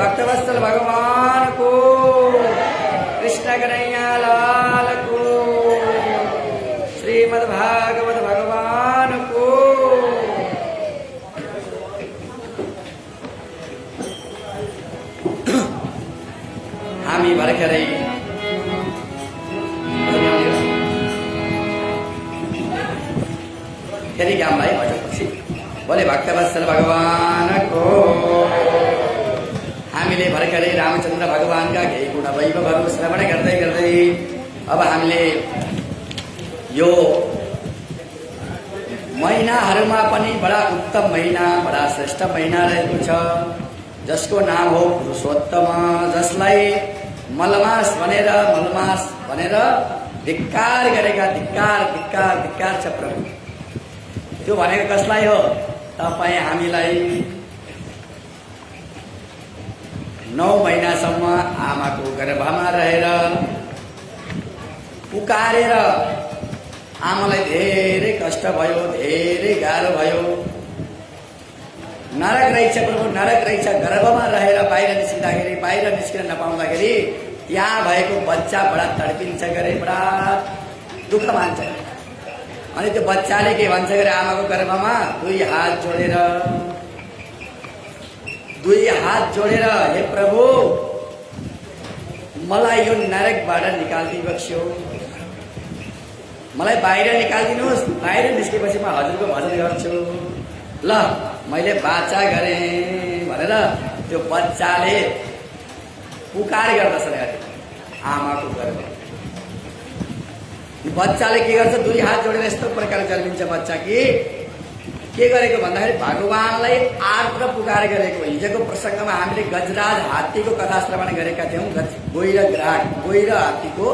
भक्तवत्सल भगवान को, कृष्ण कन्हैया लाल को, श्रीमद् भागवत भगवान को। हामी भर्खरै फेरि गाउँलाई भएपछि बोले भक्तवत्सल भगवान को। हामीले भर्खरै रामचन्द्र भगवानका केही गुण वैभवहरू श्रवण गर्दै गर्दै अब हामीले यो महिनाहरूमा पनि बडा उत्तम महिना, बडा श्रेष्ठ महिना रहेको छ, जसको नाम हो पुरुषोत्तम, जसलाई मलमास भनेर धिक्कार गरेका, धिक्कार छ प्रभु। त्यो भनेको कसलाई हो? तपाईँ हामीलाई 9 महिनासम्म आमाको गर्भमा रहेर पुकारेर आमालाई धेरै कष्ट भयो, धेरै गाह्रो भयो, नरक रहेछ प्रभु, नरक रहेछ। गर्भमा रहेर बाहिर निस्किँदाखेरि, बाहिर निस्किन नपाउँदाखेरि त्यहाँ भएको बच्चा बडा तडपिन्छ गरे, बडा दुःख मान्छ। अनि त्यो बच्चाले के भन्छ गरे आमाको गर्भमा दुई हात जोडेर हे प्रभु, मलाई यो नरकबाट निकालिदिनुहोस्, मलाई बाहिर निकालिदिनुहोस्, बाहिर निस्केपछि म हजुरको भजन गर्छु, ल मैले बाचा गरेँ भनेर त्यो बच्चाले पुकार गर्दछ अरे आमाको गर्भमा। बच्चाले के गर्छ? दुई हात जोडेर यस्तो प्रकारले जन्मिन्छ बच्चा कि के गरेको भन्दाखेरि भगवानलाई आर्द्र पुकार गरेको। हिजोको प्रसङ्गमा हामीले गजराज हात्तीको कथा श्रवण गरेका थियौँ, गोही र हात्तीको।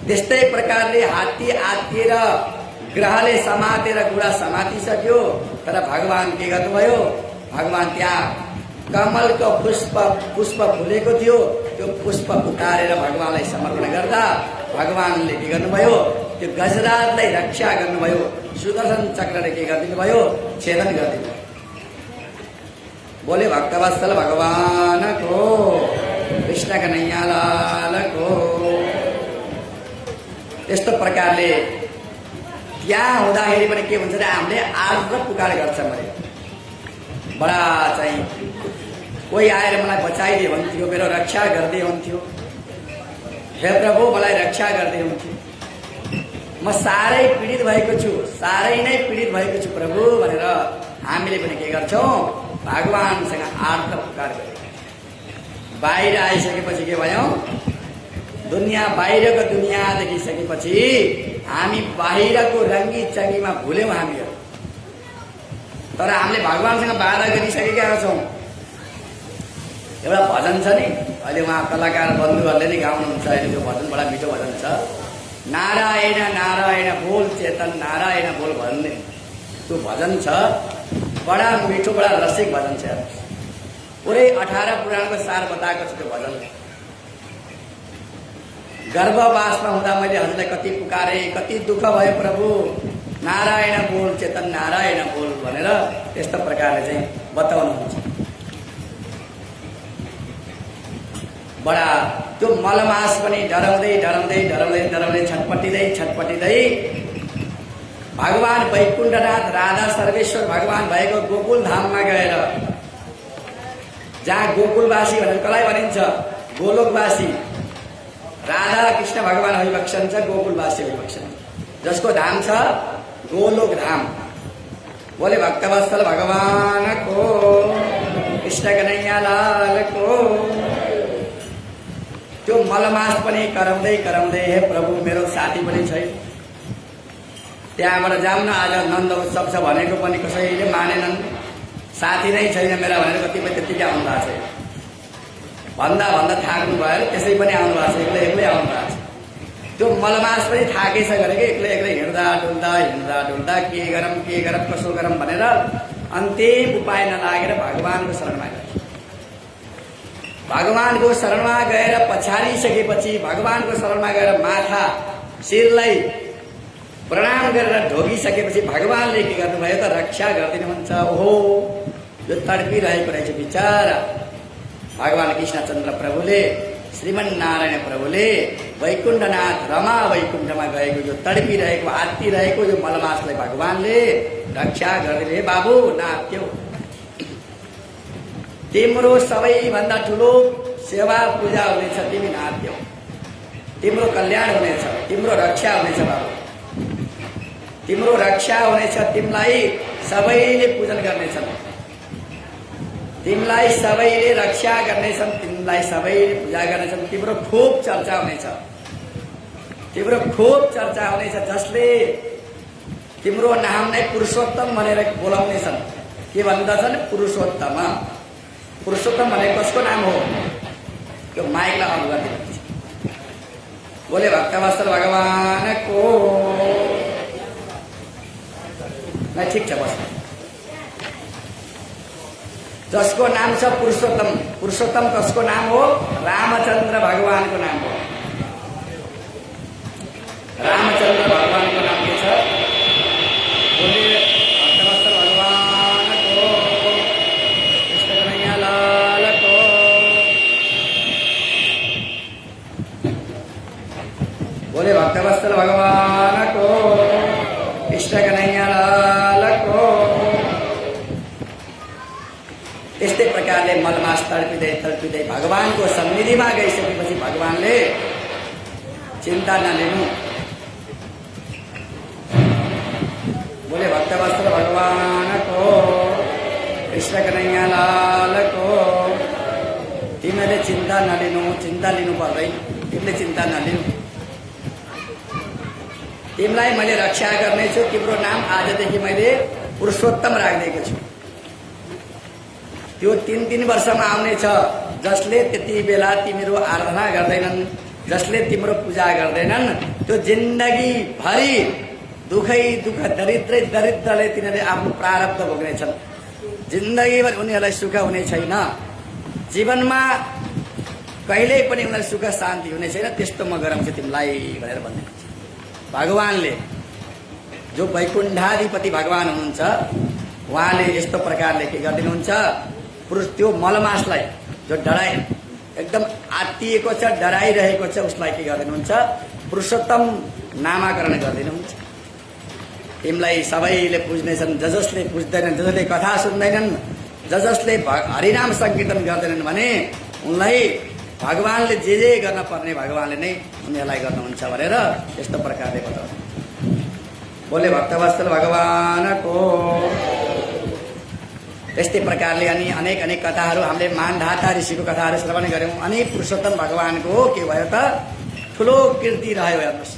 त्यस्तै प्रकारले हात्ती आत्तिएर ग्रहले समातेर गुडा समातिसक्यो, तर भगवान के गर्नुभयो? भगवान त्यहाँ कमलको पुष्प फुलेको थियो, त्यो पुष्प उतारेर भगवानलाई समर्पण गर्दा भगवानले के गर्नुभयो? त्यो गजराजलाई रक्षा गर्नुभयो। सुदर्शन चक्रले के गरिदिनु भयो? छेदन गरिदिनु। बोले भक्तवत्सल भगवान को, कृष्ण कन्हैया लाल को। यस्तो प्रकारले त्यहाँ हुँदाखेरि पनि के भन्छ? हामीले आर्द्र पुकार गर्छ। मैले बडा चाहिँ कोही आएर मलाई बचाइदियो भन्थ्यो, मेरो रक्षा गर्दै हुन्थ्यो, हे प्रभु मलाई रक्षा गर्दै हुन्थ्यो, म साह्रै पीडित भएको छु, साह्रै नै पीडित भएको छु प्रभु भनेर हामीले पनि के गर्छौँ? भगवानसँग आर्द्र पुकार गर्छौँ। बाहिर आइसकेपछि के भयो? बाहिरको दुनियाँ देखिसकेपछि हामी बाहिरको रङ्गी चङ्गीमा भुल्यौँ हामीहरू, तर हामीले भगवानसँग वादा गरिसकेका छौँ। एउटा भजन छ नि, अहिले उहाँ कलाकार बन्धुहरूले नै गाउनुहुन्छ, अहिले त्यो भजन बडा मिठो भजन छ, नारायण नारायण बोल चेतन नारायण बोल भन्ने त्यो भजन छ, बडा मिठो, बडा रसिक भजन छ। पुरै 18 पुराणको सार बताएको छ त्यो भजन। गर्भवासमा हुँदा मैले हजुरलाई कति पुकारे, कति दुःख भयो प्रभु, नारायण बोल चेतन नारायण बोल भनेर यस्तो प्रकारले चाहिँ बताउनुहुन्छ। बडा त्यो मलमास पनि डराउँदै छटपटिँदै भगवान वैकुण्ठनाथ राधा सर्वेश्वर भगवान भएको गोकुल धाममा गएर, जहाँ गोकुलवासी भनेर कसलाई भनिन्छ? गोलोकवासी। राधा कृष्ण भगवान होइबक्सन्छ, गोकुलवासी होइबक्सन्छ, जसको धाम छ गोलोक धाम। बोले भक्तवत्सल भगवान को, कृष्ण कन्हैया लाल को। त्यो मलमास पनि कराउँदै हे प्रभु मेरो साथी पनि छैन, त्यहाँबाट जाऊँ न, आज नन्द उत्सव छ भनेको पनि कसैले मानेनन्, साथी नै छैन मेरा भनेर कतिपय त्यतिकै आउनु भएको छ। भन्दा थाक्नु भयो, त्यसै पनि आउनु भएको छ, एक्लै आउनु भएको छ। त्यो मलमास पनि थाकेछ गरेको, एक्लै हिँड्दा डुल्दा के गरौँ कसो गरौँ भनेर अन्तिम उपाय नलागेर भगवानको शरणमा गए। भगवानको शरणमा गएर पछाडिसकेपछि, भगवानको शरणमा गएर माथा शिरलाई प्रणाम गरेर ढोगिसकेपछि भगवानले के गर्नुभयो त? रक्षा गरिदिनुहुन्छ। ओहो, यो तडपिरहेको रहेछ बिचारा, भगवान कृष्णचन्द्र प्रभुले श्रीमन्नारायण प्रभुले वैकुण्ठनाथ रमा वैकुण्ठमा गएको जो तडपिरहेको आत्तिरहेको जो मलमासलाई भगवानले रक्षा गरिदिए। बाबु नाप्थ्यौ, तिम्रो सबैभन्दा ठुलो सेवा पूजा हुनेछ, तिमी नाप्थ्यौ, तिम्रो कल्याण हुनेछ, तिम्रो रक्षा हुनेछ। बाबु तिम्रो रक्षा हुनेछ, तिमीलाई सबैले पूजन गर्नेछन्, तिमीलाई सबैले रक्षा गर्नेछन्, तिमीलाई सबैले पूजा गर्नेछन्, तिम्रो खूब चर्चा हुनेछ, तिम्रो खूब चर्चा हुनेछ। जसले तिम्रो नामलाई पुरुषोत्तम भनेर बोलाउनेछन्। के भन्दछन्? पुरुषोत्तम। पुरुषोत्तम भनेको कसको नाम हो? त्यो माइकलाई अन गरिदिनुहुन्छ। बोले भक्तवत्सल भगवानको। ठिक छ, बस। जसको नाम छ पुरुषोत्तम। पुरुषोत्तम कसको नाम हो? रामचन्द्र भगवानको नाम हो। रामचन्द्र भगवानको नाम के छ? बोले भक्तवत्सल भगवानको, कृष्ण कन्हैया लालको। बोले भक्तवत्सल भगवानको, कृष्ण कन्हैया लालको। त्यस्तै प्रकारले मलमास तडपिँदै तडपिँदै भगवानको सन्निधिमा गइसकेपछि भगवानले चिन्ता नलिनु। बोले भक्तवत्सल भगवानको, कृष्ण कन्हैया लालको। तिमीले चिन्ता नलिनु, चिन्ता लिनु पर्दैन, तिमीले चिन्ता नलिनु। तिमीलाई मैले रक्षा गर्नेछु। तिम्रो नाम आजदेखि मैले पुरुषोत्तम राखिदिएको छु। त्यो 3-3 वर्षमा आउनेछ। जसले त्यति बेला तिम्रो आराधना गर्दैनन्, जसले तिम्रो पूजा गर्दैनन्, त्यो जिन्दगी भरि दुखै दुःख, दरिद्रै दरिद्रले तिनीहरूले आफ्नो प्रारब्ध भोग्नेछन्। जिन्दगीभर उनीहरूलाई सुख हुने छैन। जीवनमा कहिल्यै पनि उनीहरूलाई सुख शान्ति हुने छैन। त्यस्तो म गराउँछु तिमीलाई भनेर भन्नुहुन्छ भगवानले। जो वैकुण्ठाधिपति भगवान हुनुहुन्छ, उहाँले यस्तो प्रकारले के गरिदिनुहुन्छ? त्यो मलमासलाई जो डराइ एकदम आत्तिएको छ, डराइरहेको छ, उसलाई के गरिदिनुहुन्छ? पुरुषोत्तम नामाकरण गरिदिनुहुन्छ। तिमीलाई सबैले पुज्नेछन्। जसले पुज्दैनन्, जसले कथा सुन्दैनन्, जसले हरिनाम सङ्कीर्तन गर्दैनन् भने उनलाई भगवानले जे गर्न पर्ने भगवानले नै उनीहरूलाई गर्नुहुन्छ भनेर यस्तो प्रकारले बताउँछ। बोले भक्तवत्सल भगवानको। यस्तै प्रकारले अनि अनेक अनेक कथाहरू हामीले मानधाता ऋषिको कथाहरू श्रवण गऱ्यौँ। अनि पुरुषोत्तम भगवानको के भयो त? ठुलो कीर्ति रह्यो। हेर्नुहोस्,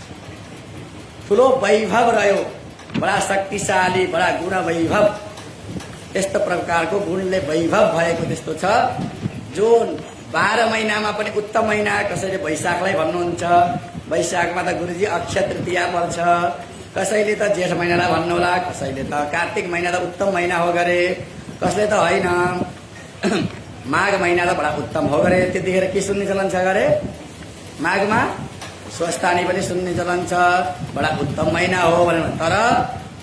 ठुलो वैभव रह्यो, बडा शक्तिशाली, बडा गुण वैभव। यस्तो प्रकारको गुणले वैभव भएको त्यस्तो छ। जो 12 महिनामा पनि उत्तम महिना कसैले वैशाखलाई भन्नुहुन्छ। वैशाखमा त गुरुजी अक्षय तृतीया पर्छ। कसैले त जेठ महिनालाई भन्नुहोला, कसैले त कार्तिक महिना त उत्तम महिना हो गरे, कसले त होइन माघ महिना त बडा उत्तम हो गरे। त्यतिखेर के सुन्ने चलन छ गरे? माघमा स्वस्थानी पनि सुन्ने चलन छ, बडा उत्तम महिना हो भनेर। तर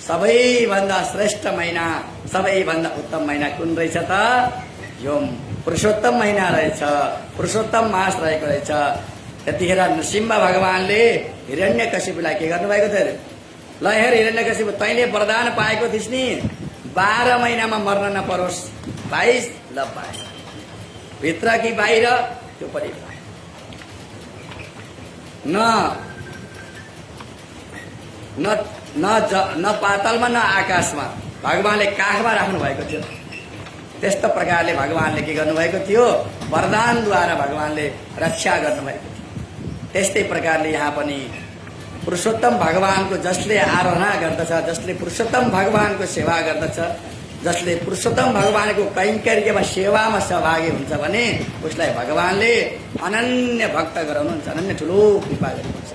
सबैभन्दा श्रेष्ठ महिना, सबैभन्दा उत्तम महिना कुन रहेछ त? यो पुरुषोत्तम महिना रहेछ, पुरुषोत्तम मास रहेको रहेछ। त्यतिखेर नृसिंह भगवानले हिरण्यकशिपुलाई के गर्नुभएको थियो? ल हेर हिरण्यकशिपु, तैँले वरदान पाएको थिइस् नि, 12 महिनामा मर्न नपरोस्। 22 ल पाए, भित्र कि बाहिर त्यो पनि न पातलमा न आकाशमा, भगवानले काखमा राख्नु भएको थियो। त्यस्तो प्रकारले भगवानले के गर्नुभएको थियो? वरदानद्वारा भगवानले रक्षा गर्नुभएको थियो। त्यस्तै प्रकारले यहाँ पनि पुरुषोत्तम भगवानको जसले आराधना गर्दछ, जसले पुरुषोत्तम भगवानको सेवा गर्दछ, जसले पुरुषोत्तम भगवानको कैङ्कर्यमा सेवामा सहभागी हुन्छ भने उसलाई भगवानले अनन्य भक्त गराउनुहुन्छ, अनन्य ठुलो कृपा गर्नुहुन्छ।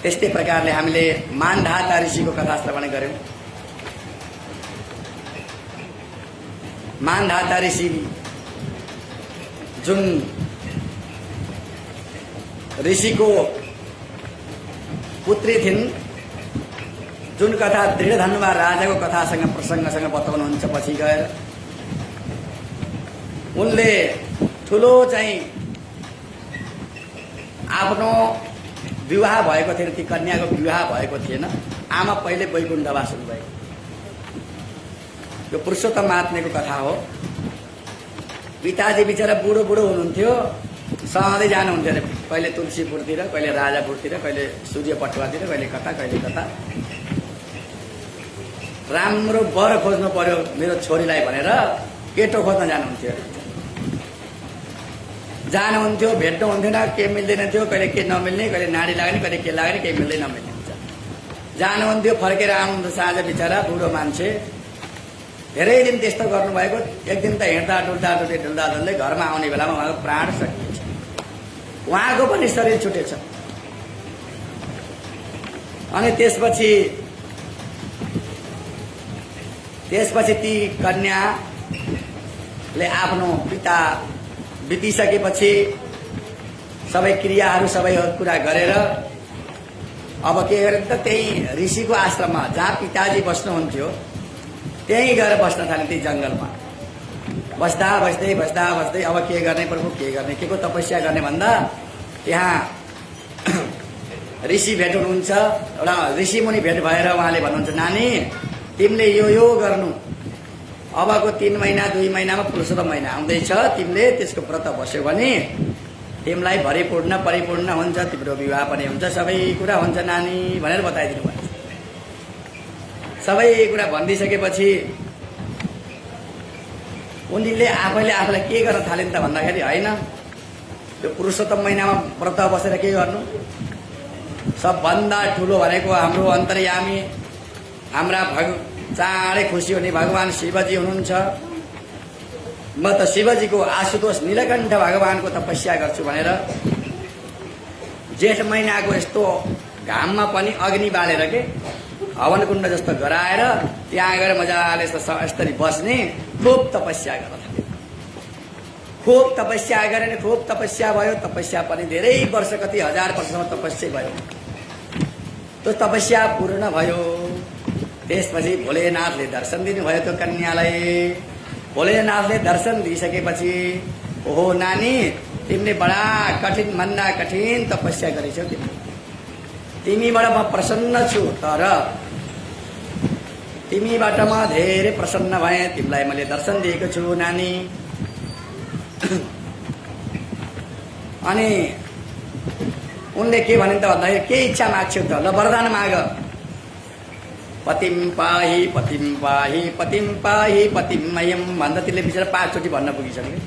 त्यस्तै प्रकारले हामीले मानधाता ऋषिको कथा श्रवण गऱ्यौँ। मानधाता ऋषि जुन ऋषिको पुत्री थिइन्, जुन कथा दृढधनुवा राजाको कथासँग प्रसङ्गसँग बताउनुहुन्छ पछि गएर, उनले ठुलो चाहिँ आफ्नो विवाह भएको थिएन, ती कन्याको विवाह भएको थिएन। आमा पहिले वैकुण्ठवास हुनुभएको। यो पुरुषोत्तम महात्म्यको कथा हो। पिताजी बिचरा बुढो बुढो हुनुहुन्थ्यो, सहँदै जानुहुन्थ्यो अरे, कहिले तुलसीपुरतिर, कहिले राजापुरतिर, कहिले सूर्यपटुवातिर, कहिले कता कहिले कता। राम्रो वर खोज्नु पर्यो मेरो छोरीलाई भनेर केटो खोज्न जानुहुन्थ्यो। जानुहुन्थ्यो, भेट्नु हुन्थेन, के मिल्दैन थियो, कहिले के नमिल्ने, कहिले नाडी लाग्ने, कहिले के लाग्ने, केही मिल्दै नमिल्ने हुन्छ। जानुहुन्थ्यो, फर्केर आउनुहुन्थ्यो साँझ, बिचरा बुढो मान्छे धेरै दिन त्यस्तो गर्नुभएको। एक दिन त हिँड्दा डुल्दा डुल्दै घरमा आउने बेलामा उहाँको प्राण सकिएछ, उहाँको पनि शरीर छुटेछ। अनि त्यसपछि ती कन्याले आफ्नो पिता बितिसकेपछि सबै क्रियाहरू सबै कुरा गरेर अब के गरे त त्यही ऋषिको आश्रममा जहाँ पिताजी बस्नुहुन्थ्यो त्यहीँ गएर बस्न थाले। त्यही जङ्गलमा बस्दा बस्दै अब के गर्ने प्रभु, के गर्ने, के को तपस्या गर्ने भन्दा त्यहाँ ऋषि भेट हुनुहुन्छ। एउटा ऋषिमुनि भेट भएर उहाँले भन्नुहुन्छ, नानी तिमीले यो गर्नु, अबको 3 महिना 2 महिनामा पुरुषोत्तम महिना आउँदैछ, तिमीले त्यसको व्रत बस्यो भने तिमीलाई परिपूर्ण हुन्छ, तिम्रो विवाह पनि हुन्छ, सबै कुरा हुन्छ नानी भनेर बताइदिनु भयो। सबै कुरा भनिदिइसकेपछि उनीले आफैलाई के गर्न थालिन् त भन्दाखेरि होइन, त्यो पुरुषोत्तम महिनामा व्रत बसेर के गर्नु, सबभन्दा ठुलो भनेको हाम्रो अन्तर्यामी, हाम्रा चाँडै खुसी हुने भगवान शिवजी हुनुहुन्छ। म त शिवजीको आशुतोष नीलकण्ठ भगवानको तपस्या गर्छु भनेर जेठ महिनाको यस्तो घाममा पनि अग्नि बालेर के हवन कुण्ड जस्तो गराएर त्यहाँ गएर मजाले यसरी बस्ने, खुब तपस्या गर्न थाले। खुब तपस्या गरेर खुब तपस्या भयो। तपस्या पनि धेरै वर्ष, कति हजार वर्षसम्म तपस्या भयो। त्यो तपस्या पूर्ण भयो। त्यसपछि भोलेनाथले दर्शन दिनुभयो त्यो कन्यालाई। भोलेनाथले दर्शन दिइसकेपछि, ओहो नानी तिमीले बडा कठिन भन्दा कठिन तपस्या गरेछौ, तिमीबाट म प्रसन्न छु, तर तिमीबाट म धेरै प्रसन्न भएँ, तिमीलाई मैले दर्शन दिएको छु नानी। अनि उनले के भनिन् त भन्दाखेरि, के इच्छा माग्छौ त, ल वरदान माग। पतिम पाही पतिम पाही पतिम पाही पतिम मयम भन्दा त्यसले बिचरा 5 चोटि भन्न पुगिसक्यो।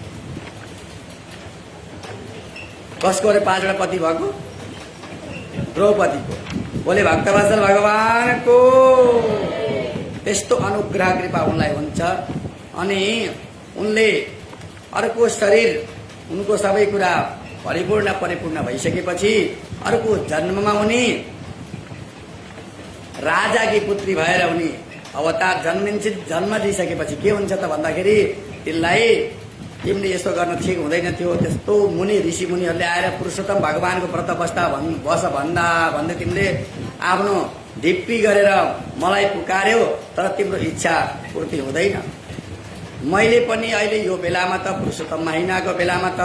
कसको अरे 5 वटा पति भएको? द्रौपदीको। बोले भक्तवत्सल भगवानको त्यस्तो अनुग्रह कृपा उनलाई हुन्छ। अनि उनले अर्को शरीर, उनको सबै कुरा परिपूर्ण भइसकेपछि अर्को जन्ममा उनी राजाकी पुत्री भएर उनी अवतार जन्म दिइसकेपछि के हुन्छ त भन्दाखेरि, त्यसलाई तिमीले यसो गर्न ठिक हुँदैन थियो। त्यस्तो मुनि ऋषि मुनिहरूले आएर पुरुषोत्तम भगवानको व्रत बस भन्दै तिमीले आफ्नो ढिप्पी गरेर मलाई पुकार्यौ, तर तिम्रो इच्छा पूर्ति हुँदैन। मैले पनि अहिले यो बेलामा त पुरुषोत्तम महिनाको बेलामा त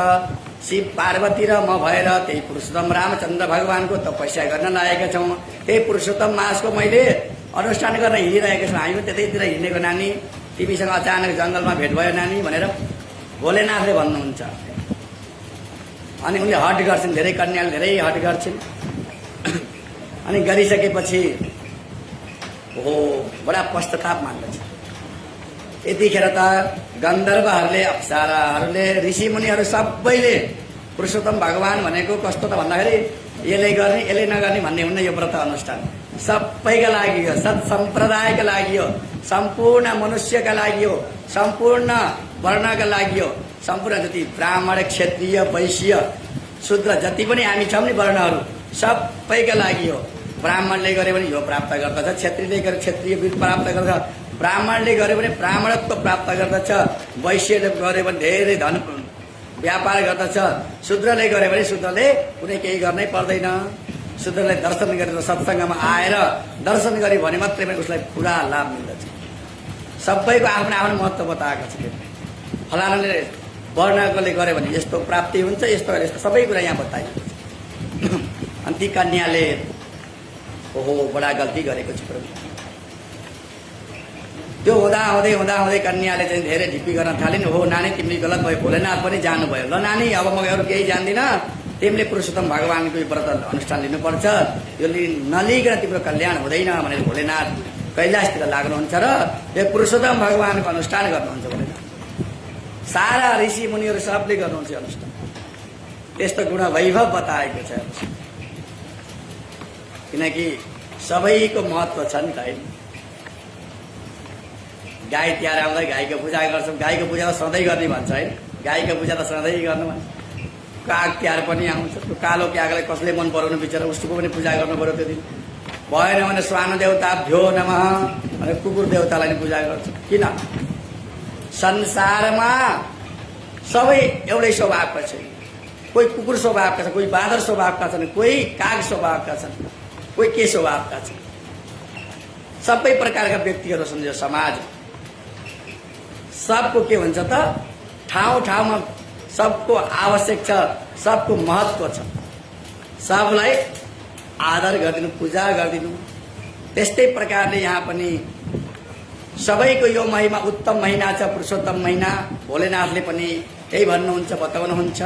शिव पार्वती र म भएर त्यही पुरुषोत्तम रामचन्द्र भगवानको तपस्या गर्न लागेका छौँ। त्यही पुरुषोत्तम मासको मैले अनुष्ठान गर्न हिँडिरहेका छौँ। हामी त्यतैतिर हिँडेको नानी, तिमीसँग अचानक जङ्गलमा भेट भयो नानी भनेर भोलेनाथले भन्नुहुन्छ। अनि उनले हट गर्छिन्, धेरै कन्याले धेरै हट गर्छिन्। अनि गरिसकेपछि हो बडा पश्चाताप मान्दछ। यतिखेर त गन्धर्वहरूले, अप्सराहरूले, ऋषिमुनिहरू सबैले पुरुषोत्तम भगवान भनेको कस्तो त भन्दाखेरि, यसले गर्ने यसले नगर्ने भन्ने हुन्न। यो व्रत अनुष्ठान सबैका लागि हो, सत्सम्प्रदायका लागि हो, सम्पूर्ण मनुष्यका लागि हो, सम्पूर्ण वर्णका लागि हो, सम्पूर्ण जति ब्राह्मण, क्षत्रिय, वैश्य, शूद्र जति पनि हामी छौँ नि वर्णहरू, सबैका लागि हो। ब्राह्मणले गर्यो भने यो प्राप्त गर्दछ, क्षत्रियले गर्यो क्षत्रिय वीर प्राप्त गर्दछ, ब्राह्मणले गर्यो भने ब्राह्मणत्व प्राप्त गर्दछ, वैश्यले गर्यो भने धेरै धन व्यापार गर्दछ, शूद्रले गर्यो भने शूद्रले कुनै केही गर्नै पर्दैन। शूद्रले दर्शन गरेर सत्सङ्गमा आएर दर्शन गर्यो भने मात्रै पनि उसलाई पुरा लाभ मिल्दछ। सबैको आफ्नो आफ्नो महत्त्व बताएको छ। फलानाले वर्णकले गर्यो भने यस्तो प्राप्ति हुन्छ, यस्तो यस्तो सबै कुरा यहाँ बताइयो। अनि ती कन्याले ओहो बडा गल्ती गरेको छु प्रभु। त्यो हुँदै कन्याले चाहिँ धेरै ढिप्पी गर्न थालिन्। हो नानी तिमीले गलत भयो, भोलेनाथ पनि जानुभयो। ल नानी अब म अरू केही जान्दिनँ, तिमीले पुरुषोत्तम भगवानको व्रत अनुष्ठान लिनुपर्छ, यो नलिकन तिम्रो कल्याण हुँदैन भनेर भोलेनाथ कैलाशतिर लाग्नुहुन्छ र यो पुरुषोत्तम भगवानको अनुष्ठान गर्नुहुन्छ भनेर सारा ऋषि मुनिहरू सबले गर्नुहुन्छ अनुष्ठान। त्यस्तो गुण वैभव बताएको छ। किनकि सबैको महत्त्व छ नि त होइन। गाई तिहार आउँदा गाईको पूजा गर्छौँ, गाईको पूजा त सधैँ गर्ने भन्छ होइन, गाईको पूजा त सधैँ गर्नु भन्छ। काग तिहार पनि आउँछ, त्यो कालो कागलाई कसले मन पराउनु बिचरा, उसको पनि पूजा गर्नु पऱ्यो त्यो दिन। भएन भने स्वान देवता भ्यो नमः भने कुकुर देवतालाई नि पूजा गर्छ। किन? संसारमा सबै एउटै स्वभावका छन्। कोही कुकुर स्वभावका छन्, कोही बाँदर स्वभावका छन्, कोही काग स्वभावका छन्, कोही के स्वभावका छन्। सबै प्रकारका व्यक्तिहरू छन् यो समाज। सबको के भन्छ त, ठाउँ ठाउँमा सबको आवश्यक छ, सबको महत्त्व छ। सबलाई आदर गरिदिनु, पूजा गरिदिनु। त्यस्तै प्रकारले यहाँ पनि सबैको यो महिमा उत्तम महिना छ, पुरुषोत्तम महिना। भोलेनाथले पनि त्यही भन्नुहुन्छ, बताउनुहुन्छ।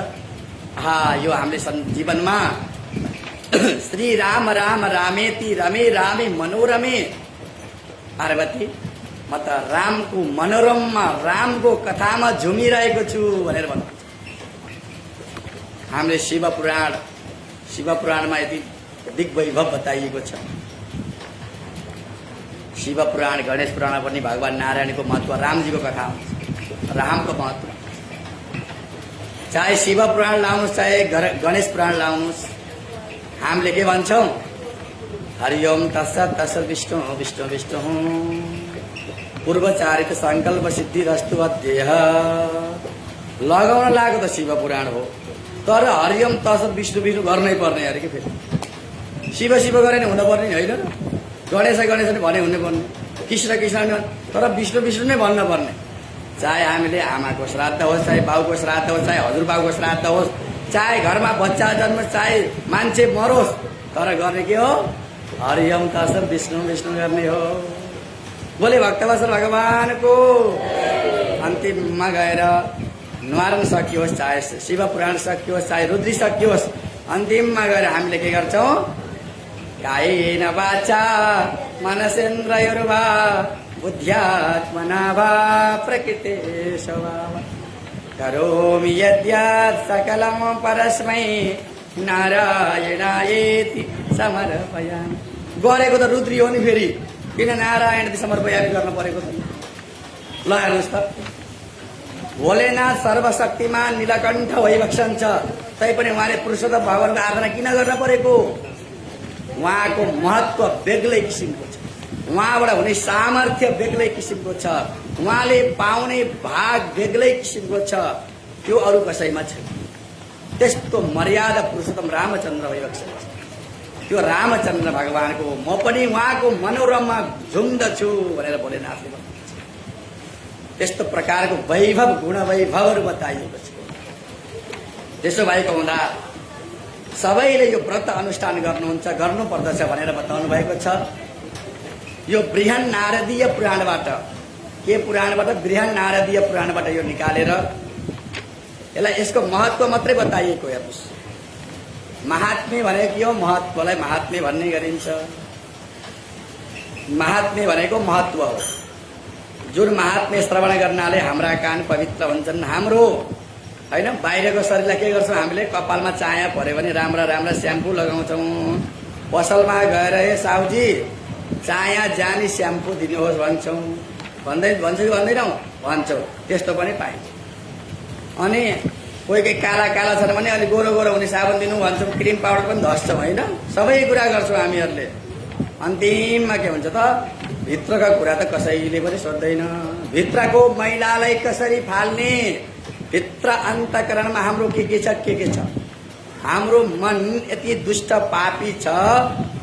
यो हामीले जीवनमा श्री राम राम रामेति रमे रामे मनोरमे पार्वती, म त रामको मनोरममा रामको कथामा झुमिरहेको छु भनेर भन्नुहुन्छ। हामीले शिवपुराणमा यति दिग्वैभव बताइएको छ। शिवपुराण, गणेश पुराणमा पनि भगवान नारायणको महत्त्व, रामजीको कथा हुन्छ, रामको महत्त्व। चाहे शिवपुराण लाउनुहोस्, चाहे गणेश पुराण लाउनुहोस्, हामीले के भन्छौँ? हरिओम तत्सत् तत्सत् विष्णु विष्णु विष्णु पूर्वचारित सङ्कल्प सिद्धिरस्तु अध्ययः। लगाउन लागेको त शिवपुराण हो, तर हरिओम तत्सत् विष्णु विष्णु गर्नै पर्ने अरे कि फेरि। शिव शिव गरे नि हुनुपर्ने होइन र? गणेश गणेश नि भने हुनुपर्ने, कृष्ण कृष्ण नि, तर विष्णु विष्णु नै भन्न पर्ने। चाहे हामीले आमाको श्राद्ध होस्, चाहे बाउको श्राद्ध होस्, चाहे हजुरबाउको श्राद्ध होस्, चाहे घरमा बच्चा जन्मोस्, चाहे मान्छे मरोस्, तर गर्ने के हो? हरिओम तत्सत् विष्णु विष्णु गर्ने हो। बोले भक्तवत्सल भगवानको अन्तिममा गएर न्वारण सकियोस्, चाहे शिवपुराण सकियोस्, चाहे रुद्री सकियोस्, अन्तिममा गएर हामीले के गर्छौँ? कायेन वाचा मनसेन्द्रियर्वा बुद्ध्यात्मना वा प्रकृते स्वभावः करोमि यद्यत् सकलं परस्मै नारायणायेति समर्पयामि। गरेको त रुद्री हो नि फेरि, किन नारायण समर्पयामि गर्न परेको त? ल हेर्नुहोस् त, भोलेनाथ सर्वशक्तिमान नीलकण्ठ भइबक्सन्छ, तैपनि उहाँले पुरुषोत्तम भगवानको आराधना किन गर्न परेको? उहाँको महत्त्व बेग्लै किसिमको छ, उहाँबाट हुने सामर्थ्य बेग्लै किसिमको छ, उहाँले पाउने भाग बेग्लै किसिमको छ, त्यो अरू कसैमा छैन। त्यस्तो मर्यादा पुरुषोत्तम रामचन्द्र भइबक्सन्छ। त्यो रामचन्द्र भगवानको म पनि उहाँको मनोरममा झुम्दछु भनेर भोलेनाथले भन्नुहुन्छ। त्यस्तो प्रकारको वैभव गुण वैभवहरू बताइएको छ। त्यसो भएको हुँदा सबैले यो व्रत अनुष्ठान गर्नुपर्दछ भनेर बताउनु भएको छ। यो बृहन् नारदीय पुराणबाट, के पुराणबाट? बृहन् नारदीय पुराणबाट यो निकालेर यसको महत्त्व मात्रै बताइएको। हेर्नुहोस्, महात्म्य भनेको के हो? महत्त्वलाई महात्म्य भन्ने गरिन्छ। महात्म्य भनेको महत्त्व हो। जुन महात्म्य श्रवण गर्नाले हाम्रा कान पवित्र हुन्छन्। हाम्रो होइन, बाहिरको शरीरलाई के गर्छौँ हामीले? कपालमा चाया पऱ्यो भने राम्रा राम्रा स्याम्पू लगाउँछौँ। पसलमा गएर हे साहुजी चाया जानी स्याम्पू दिनुहोस् भन्छौँ। भन्छ कि भन्दैनौँ? भन्छौँ। त्यस्तो पनि पाइन्छ। अनि कोही कोही काला काला छन् भने अलिक गोरो गोरो हुने साबुन दिनु भन्छौँ, क्रिम पाउडर पनि धस्छौँ होइन, सबै कुरा गर्छौँ हामीहरूले। अन्तिममा के हुन्छ त? भित्रका कुरा त कसैले पनि सोध्दैन। भित्रको मैलालाई कसरी फाल्ने? भित्र अन्तःकरणमा हाम्रो के छ? के छ? हाम्रो मन यति दुष्ट पापी छ।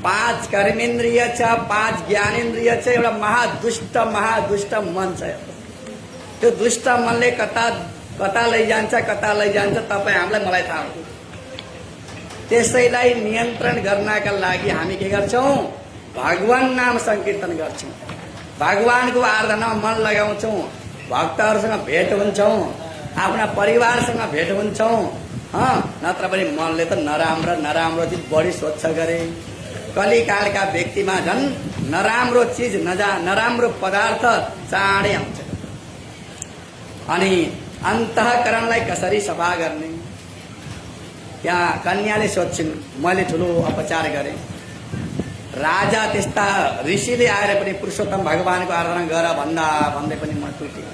5 कर्मेन्द्रिय छ, 5 ज्ञानेन्द्रिय छ, एउटा महादुष्ट मन छ। त्यो दुष्ट मनले कता कता लैजान्छ तपाईँ हामीलाई मलाई थाहा हुन्छ। त्यसैलाई नियन्त्रण गर्नका लागि हामी के गर्छौँ? भगवान नाम संकीर्तन गर्छौँ, भगवानको आराधनामा मन लगाउँछौँ, भक्तहरूसँग भेट हुन्छौँ, आफ्ना परिवारसँग भेट हुन्छौँ। नत्र पनि मनले त नराम्रो चिज बढी सोध्छ गरे। कलिकालका व्यक्तिमा झन् नराम्रो चिज नराम्रो पदार्थ चाँडै आउँछ। अनि अन्तःकरणलाई कसरी सफा गर्ने? त्यहाँ कन्याले सोध्छिन्, मैले ठुलो अपचार गरेँ। राजा त्यस्ता ऋषिले आएर पनि पुरुषोत्तम भगवानको आराधना गर भन्दै पनि म टुटेँ।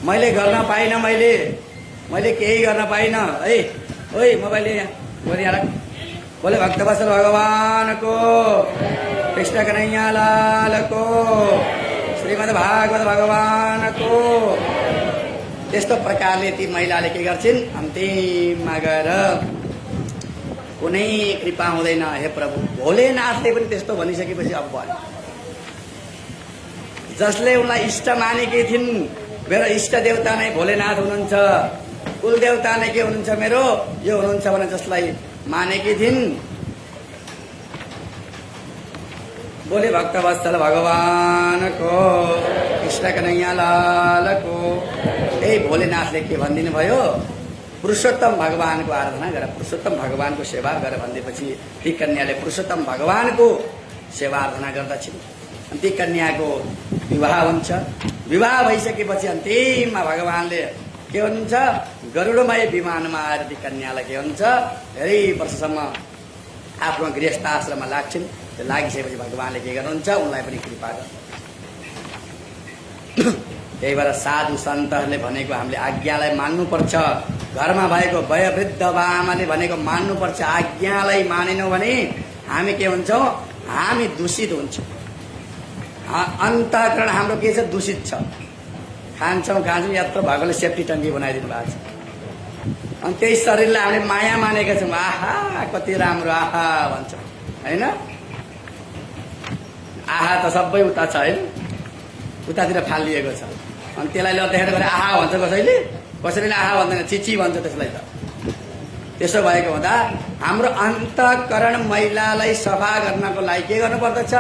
मैले गर्न पाइनँ, मैले केही गर्न पाइनँ। ओइ मोबाइल यहाँ बोले भक्तवत्सल भगवानको, कृष्ण कन्हैया लालको, श्रीमद् भागवत भगवानको। त्यस्तो प्रकारले ती महिलाले के गर्छिन्? अन्तिममा गएर कुनै कृपा हुँदैन। हे प्रभु, भोलेनाथले पनि त्यस्तो भनिसकेपछि अब भयो। जसले उनलाई इष्ट मानेकी थिइन्, मेरो इष्ट देवता नै भोलेनाथ हुनुहुन्छ, कुल देवता नै के हुनुहुन्छ मेरो, यो हुनुहुन्छ भने जसलाई मानेकी थिइन्, बोले भक्तवत्सल भगवानको, कृष्ण कन्हैया लालको। यही भोलेनाथले के भनिदिनु भयो? पुरुषोत्तम भगवानको आराधना गर, पुरुषोत्तम भगवानको सेवा गर भन्दैपछि ती कन्याले पुरुषोत्तम भगवानको सेवा आराधना गर्दछिन्। अनि ती कन्याको विवाह हुन्छ। विवाह भइसकेपछि अन्तिममा भगवानले के हुनुहुन्छ? गरुडमय विमानमा आएर ती कन्यालाई के हुन्छ? धेरै वर्षसम्म आफ्नो गृहस्थ आश्रममा लाग्छिन्। त्यो लागिसकेपछि भगवानले के गर्नुहुन्छ? उनलाई पनि कृपा गर्छ। त्यही भएर साधु सन्तहरूले भनेको हामीले आज्ञालाई मान्नुपर्छ। घरमा भएको वयोवृद्ध बाआमाले भनेको मान्नुपर्छ। आज्ञालाई मानेनौँ भने हामी के हुन्छौँ? हामी दूषित हुन्छौँ। अन्तःकरण हाम्रो के छ? दूषित छ। खान्छौँ यत्रो भएकोले सेफ्टी टङ्की बनाइदिनु भएको छ। अनि त्यही शरीरलाई हामीले माया मानेका छौँ। आहा कति राम्रो, आहा भन्छौँ होइन? आहा त सबै उता छ होइन, उतातिर फालिएको छ। अनि त्यसलाई देखेर गएर आहा भन्छ कसैले आहा भन्दैन, चिची भन्छ त्यसलाई त। त्यसो भएको हुँदा हाम्रो अन्तःकरण मैलालाई सफा गर्नको लागि के गर्नुपर्दछ?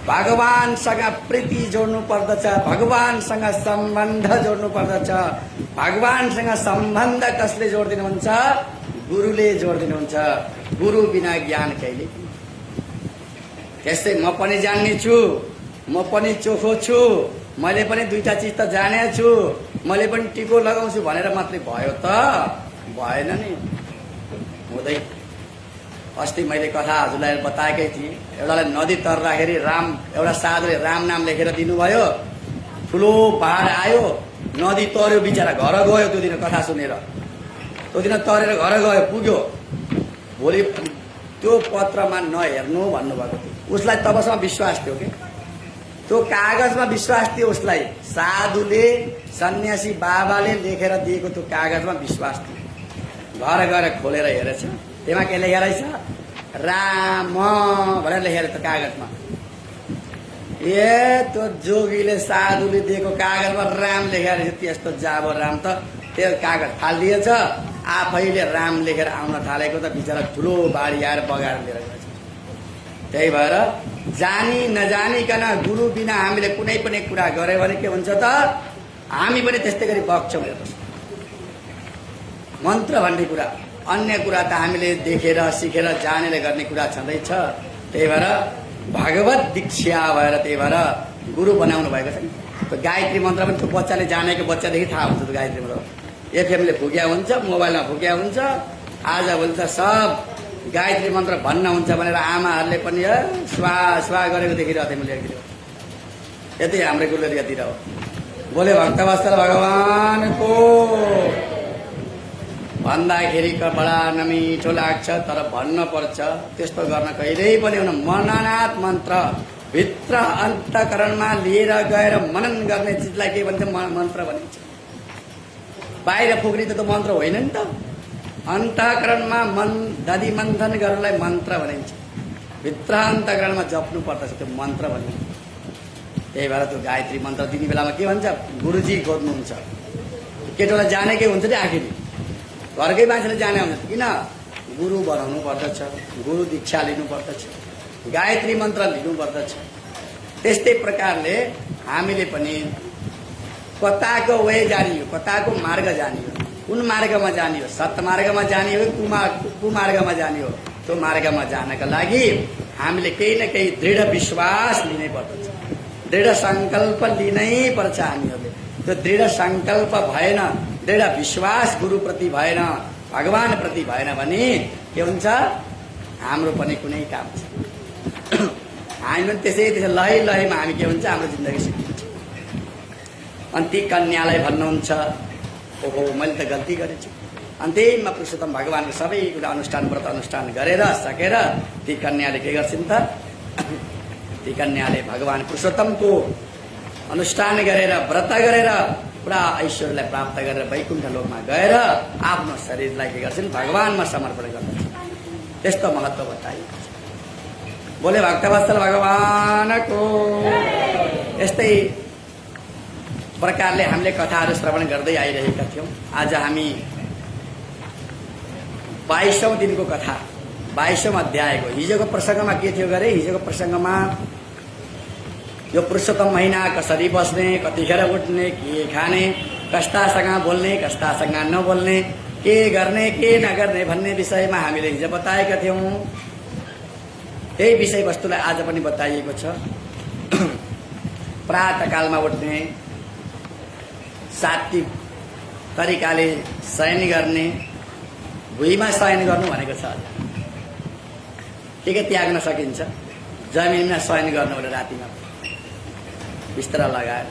भगवानसँग प्रीति जोड्नु पर्दछ, भगवानसँग सम्बन्ध जोड्नु पर्दछ। भगवानसँग सम्बन्ध कसले जोडिदिनुहुन्छ? गुरुले जोडिदिनुहुन्छ। गुरु बिना ज्ञान कहिले। त्यस्तै म पनि जान्ने छु, म पनि चोखो छु, मैले पनि दुईटा चिज त जाने छु, मैले पनि टिको लगाउँछु भनेर मात्रै भयो त? भएन नि, हुँदैन। अस्ति मैले कथा हजुरलाई बताएकै थिएँ। एउटालाई नदी तर्दाखेरि एउटा साधुले राम नाम लेखेर दिनुभयो। ठुलो बाढ आयो, नदी तर्यो, बिचरा घर गयो। त्यो दिन कथा सुनेर त्यो दिन तरेर घर गयो, पुग्यो। भोलि त्यो पत्रमा नहेर्नु भन्नुभएको थियो। उसलाई तबसम्म विश्वास थियो कि त्यो कागजमा विश्वास थियो उसलाई। साधुले सन्यासी बाबाले लेखेर दिएको त्यो कागजमा विश्वास थियो। घर गएर खोलेर हेरेछ, त्यहाँ के लेखेर रहेछ? राम भनेर लेखेर त्यो कागजमा। त्यो जोगीले साधुले दिएको कागजमा राम लेखेर रहेछ। त्यस्तो जाबो राम त त्यो कागज फालिदिएछ। आफैले राम लेखेर आउन थालेको त बिचरा ठुलो बाढी आएर बगाएर लिएर गएछ। त्यही भएर जानी नजानिकन गुरु बिना हामीले कुनै पनि कुरा गर्यो भने के हुन्छ त? हामी पनि त्यस्तै गरी बग्छौँ। हेर्नुहोस्, मन्त्र भन्ने कुरा, अन्य कुरा त हामीले देखेर सिकेर जानेर गर्ने कुरा छँदैछ। त्यही भएर भगवत दीक्षा भएर त्यही भएर गुरु बनाउनु भएको छ नि। गायत्री मन्त्र पनि त्यो बच्चाले जानेको बच्चादेखि थाहा हुन्छ। त्यो गायत्री मन्त्र एफएमले फुक्या हुन्छ, मोबाइलमा फुक्या हुन्छ। आजभोलि त सब गायत्री मन्त्र भन्न हुन्छ भनेर आमाहरूले पनि स्वा स्वा गरेको देखिरहेको थिएँ मैले एकदिन। यति हाम्रो गुरुले यतिर हो। बोले भक्तवत्सल भगवानको भन्दाखेरि बडा नमिठो लाग्छ, तर भन्न पर्छ। त्यस्तो गर्न कहिल्यै पनि हुन। मननाथ मन्त्र भित्र अन्तःकरणमा लिएर गएर मनन गर्ने चिजलाई के भन्छ? मन्त्र भनिन्छ। बाहिर फुक्ने त मन्त्र होइन नि त। अन्तःकरणमा दधि मन्थन गर्नलाई मन्त्र भनिन्छ। भित्र अन्तःकरणमा जप्नु पर्दछ, त्यो मन्त्र भनिन्छ। त्यही भएर त्यो गायत्री मन्त्र दिने बेलामा के भन्छ? गुरुजी खोज्नुहुन्छ, केटोलाई जानेकै हुन्छ नि आखिर घरकै मान्छेले जाने हुन्छ किन गुरु बनाउनु पर्दछ गुरु दीक्षा लिनु पर्दछ गायत्री मन्त्र लिनु पर्दछ त्यस्तै प्रकारले हामीले पनि कताको वे जानी हो कताको मार्ग जानी हो कुन मार्गमा जानी हो सत्मार्गमा जानी हो कुमार्गमा जानी हो त्यो मार्गमा जानका लागि हामीले केही न केही दृढ विश्वास लिनै पर्दछ दृढ सङ्कल्प लिनै पर्छ हामीहरूले त्यो दृढ सङ्कल्प भएन दृढ विश्वास गुरुप्रति भएन भगवानप्रति भएन भने के हुन्छ हाम्रो पनि कुनै काम छ हामी पनि त्यसै लहै लहैमा हामी के हुन्छ हाम्रो जिन्दगी सिकिन्छ अनि ती कन्यालाई भन्नुहुन्छ ओहो मैले त गल्ती गरेछु अन्तिममा पुरुषोत्तम भगवानको सबै कुरा अनुष्ठान व्रत अनुष्ठान गरेर सकेर ती कन्याले के गर्छिन् त ती कन्याले भगवान पुरुषोत्तमको अनुष्ठान गरेर व्रत गरेर पुरा ऐश्वर्यलाई प्राप्त गरेर वैकुण्ठ लोकमा गएर आफ्नो शरीरलाई के गर्छिन् भगवानमा समर्पण गर्दछन् त्यस्तो महत्त्व बताइएको छ बोले भक्तवत्सल भगवानको यस्तै प्रकारले हामीले कथाहरू श्रवण गर्दै आइरहेका थियौँ आज हामी 22औं दिनको कथा 22औं अध्यायको हिजोको प्रसङ्गमा के थियो गरे हिजोको प्रसङ्गमा यो पुरुषोत्तम महिना कसरी बस्ने कतिखेर उठ्ने के खाने कस्तासँग बोल्ने कस्तासँग नबोल्ने के गर्ने के नगर्ने भन्ने विषयमा हामीले हिजो बताएका थियौँ त्यही विषयवस्तुलाई आज पनि बताइएको छ प्रातःकालमा उठ्ने सात्विक तरिकाले शयन गर्ने भुइँमा शयन गर्नु भनेको छ के त्याग्न सकिन्छ जमिनमा शयन गर्नु भने रातिमा बिस्तर लगाएर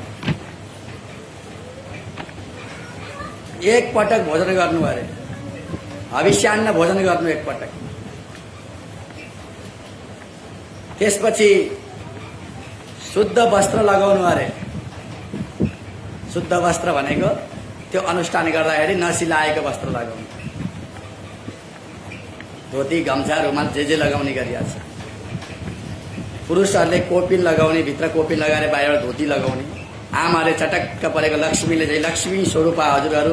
एक पटक भोजन गर्नु अरे हविष्यान्न भोजन गर्नु एक पटक त्यसपछि शुद्ध वस्त्र लगाउनु अरे शुद्ध वस्त्र भनेको त्यो अनुष्ठान गर्दाखेरि नसिलाएको वस्त्र लगाउनु धोती गम्छा रुमाल जे लगाउने गरिहाल्छ पुरुषहरूले कोपिन लगाउने भित्र कोपिन लगाएर बाहिर धोती लगाउने आमाले चटक्क परेको लक्ष्मीले चाहिँ लक्ष्मी स्वरूपा हजुरहरू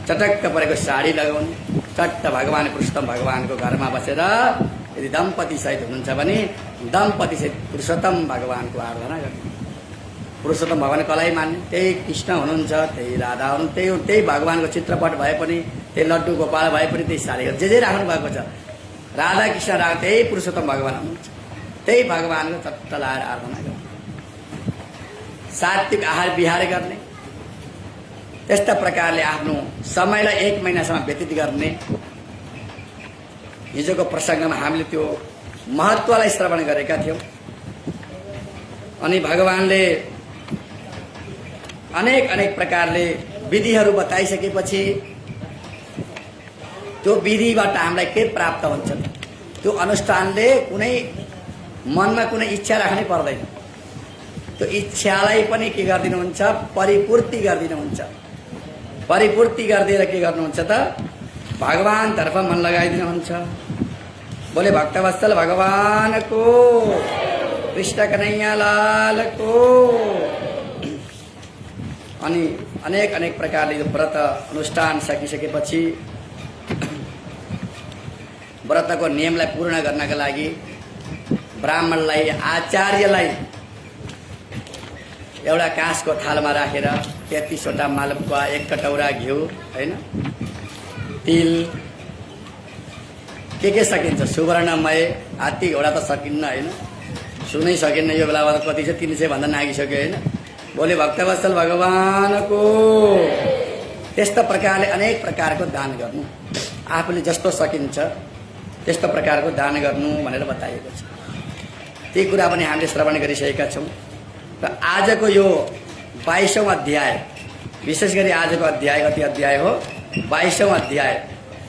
चटक्क परेको साडी लगाउने चट्ट भगवान पुरुषोत्तम भगवानको घरमा बसेर यदि दम्पति सहित हुनुहुन्छ भने दम्पति सहित पुरुषोत्तम भगवानको आराधना गर्ने पुरुषोत्तम भगवान कसलाई मान्ने त्यही कृष्ण हुनुहुन्छ त्यही राधा हुनुहुन्छ त्यही भगवानको चित्रपट भए पनि त्यही लड्डु गोपाल भए पनि त्यही साडी जे राख्नु भएको छ राधा कृष्ण राधा त्यही पुरुषोत्तम भगवान हुनुहुन्छ त्यही भगवानको चट्ट लाएर आराधना गर्ने सात्विक आहार विहार गर्ने त्यस्ता प्रकारले आफ्नो समयलाई 1 महिनासम्म व्यतीत गर्ने हिजोको प्रसङ्गमा हामीले त्यो महत्त्वलाई श्रवण गरेका थियौँ अनि भगवानले अनेक प्रकारले विधिहरू बताइसकेपछि त्यो विधिबाट हामीलाई के प्राप्त हुन्छ त्यो अनुष्ठानले कुनै मनमा कुनै इच्छा राख्नै पर्दैन त्यो इच्छालाई पनि के गरिदिनुहुन्छ परिपूर्ति गरिदिनुहुन्छ परिपूर्ति गरिदिएर के गर्नुहुन्छ त भगवानतर्फ मन लगाइदिनुहुन्छ बोले भक्तवत्सल भगवानको कृष्ण कन्हैया लालको अनि अनेक प्रकारले यो व्रत अनुष्ठान सकिसकेपछि व्रतको नियमलाई पूर्ण गर्नका लागि ब्राह्मणलाई आचार्यलाई एउटा काँसको थालमा राखेर 33वटा मालपुवा 1 कटौरा घिउ हैन तिल के सकिन्छ सुवर्णमय हात्ती घोडा त सकिन्न हैन सुनै सकिन्न यो बेलामा कति छ 300 भन्दा नागिसक्यो हैन बोले भक्तवत्सल भगवानको त्यस्तो प्रकारले अनेक प्रकारको दान गर्नु आफूले जस्तो सकिन्छ त्यस्तो प्रकारको दान गर्नु भनेर बताइएको छ ती कुरा पनि हामीले श्रवण गरिसकेका छौँ र आजको यो 22औं अध्याय विशेष गरी आजको अध्याय कति अध्याय हो 22औं अध्याय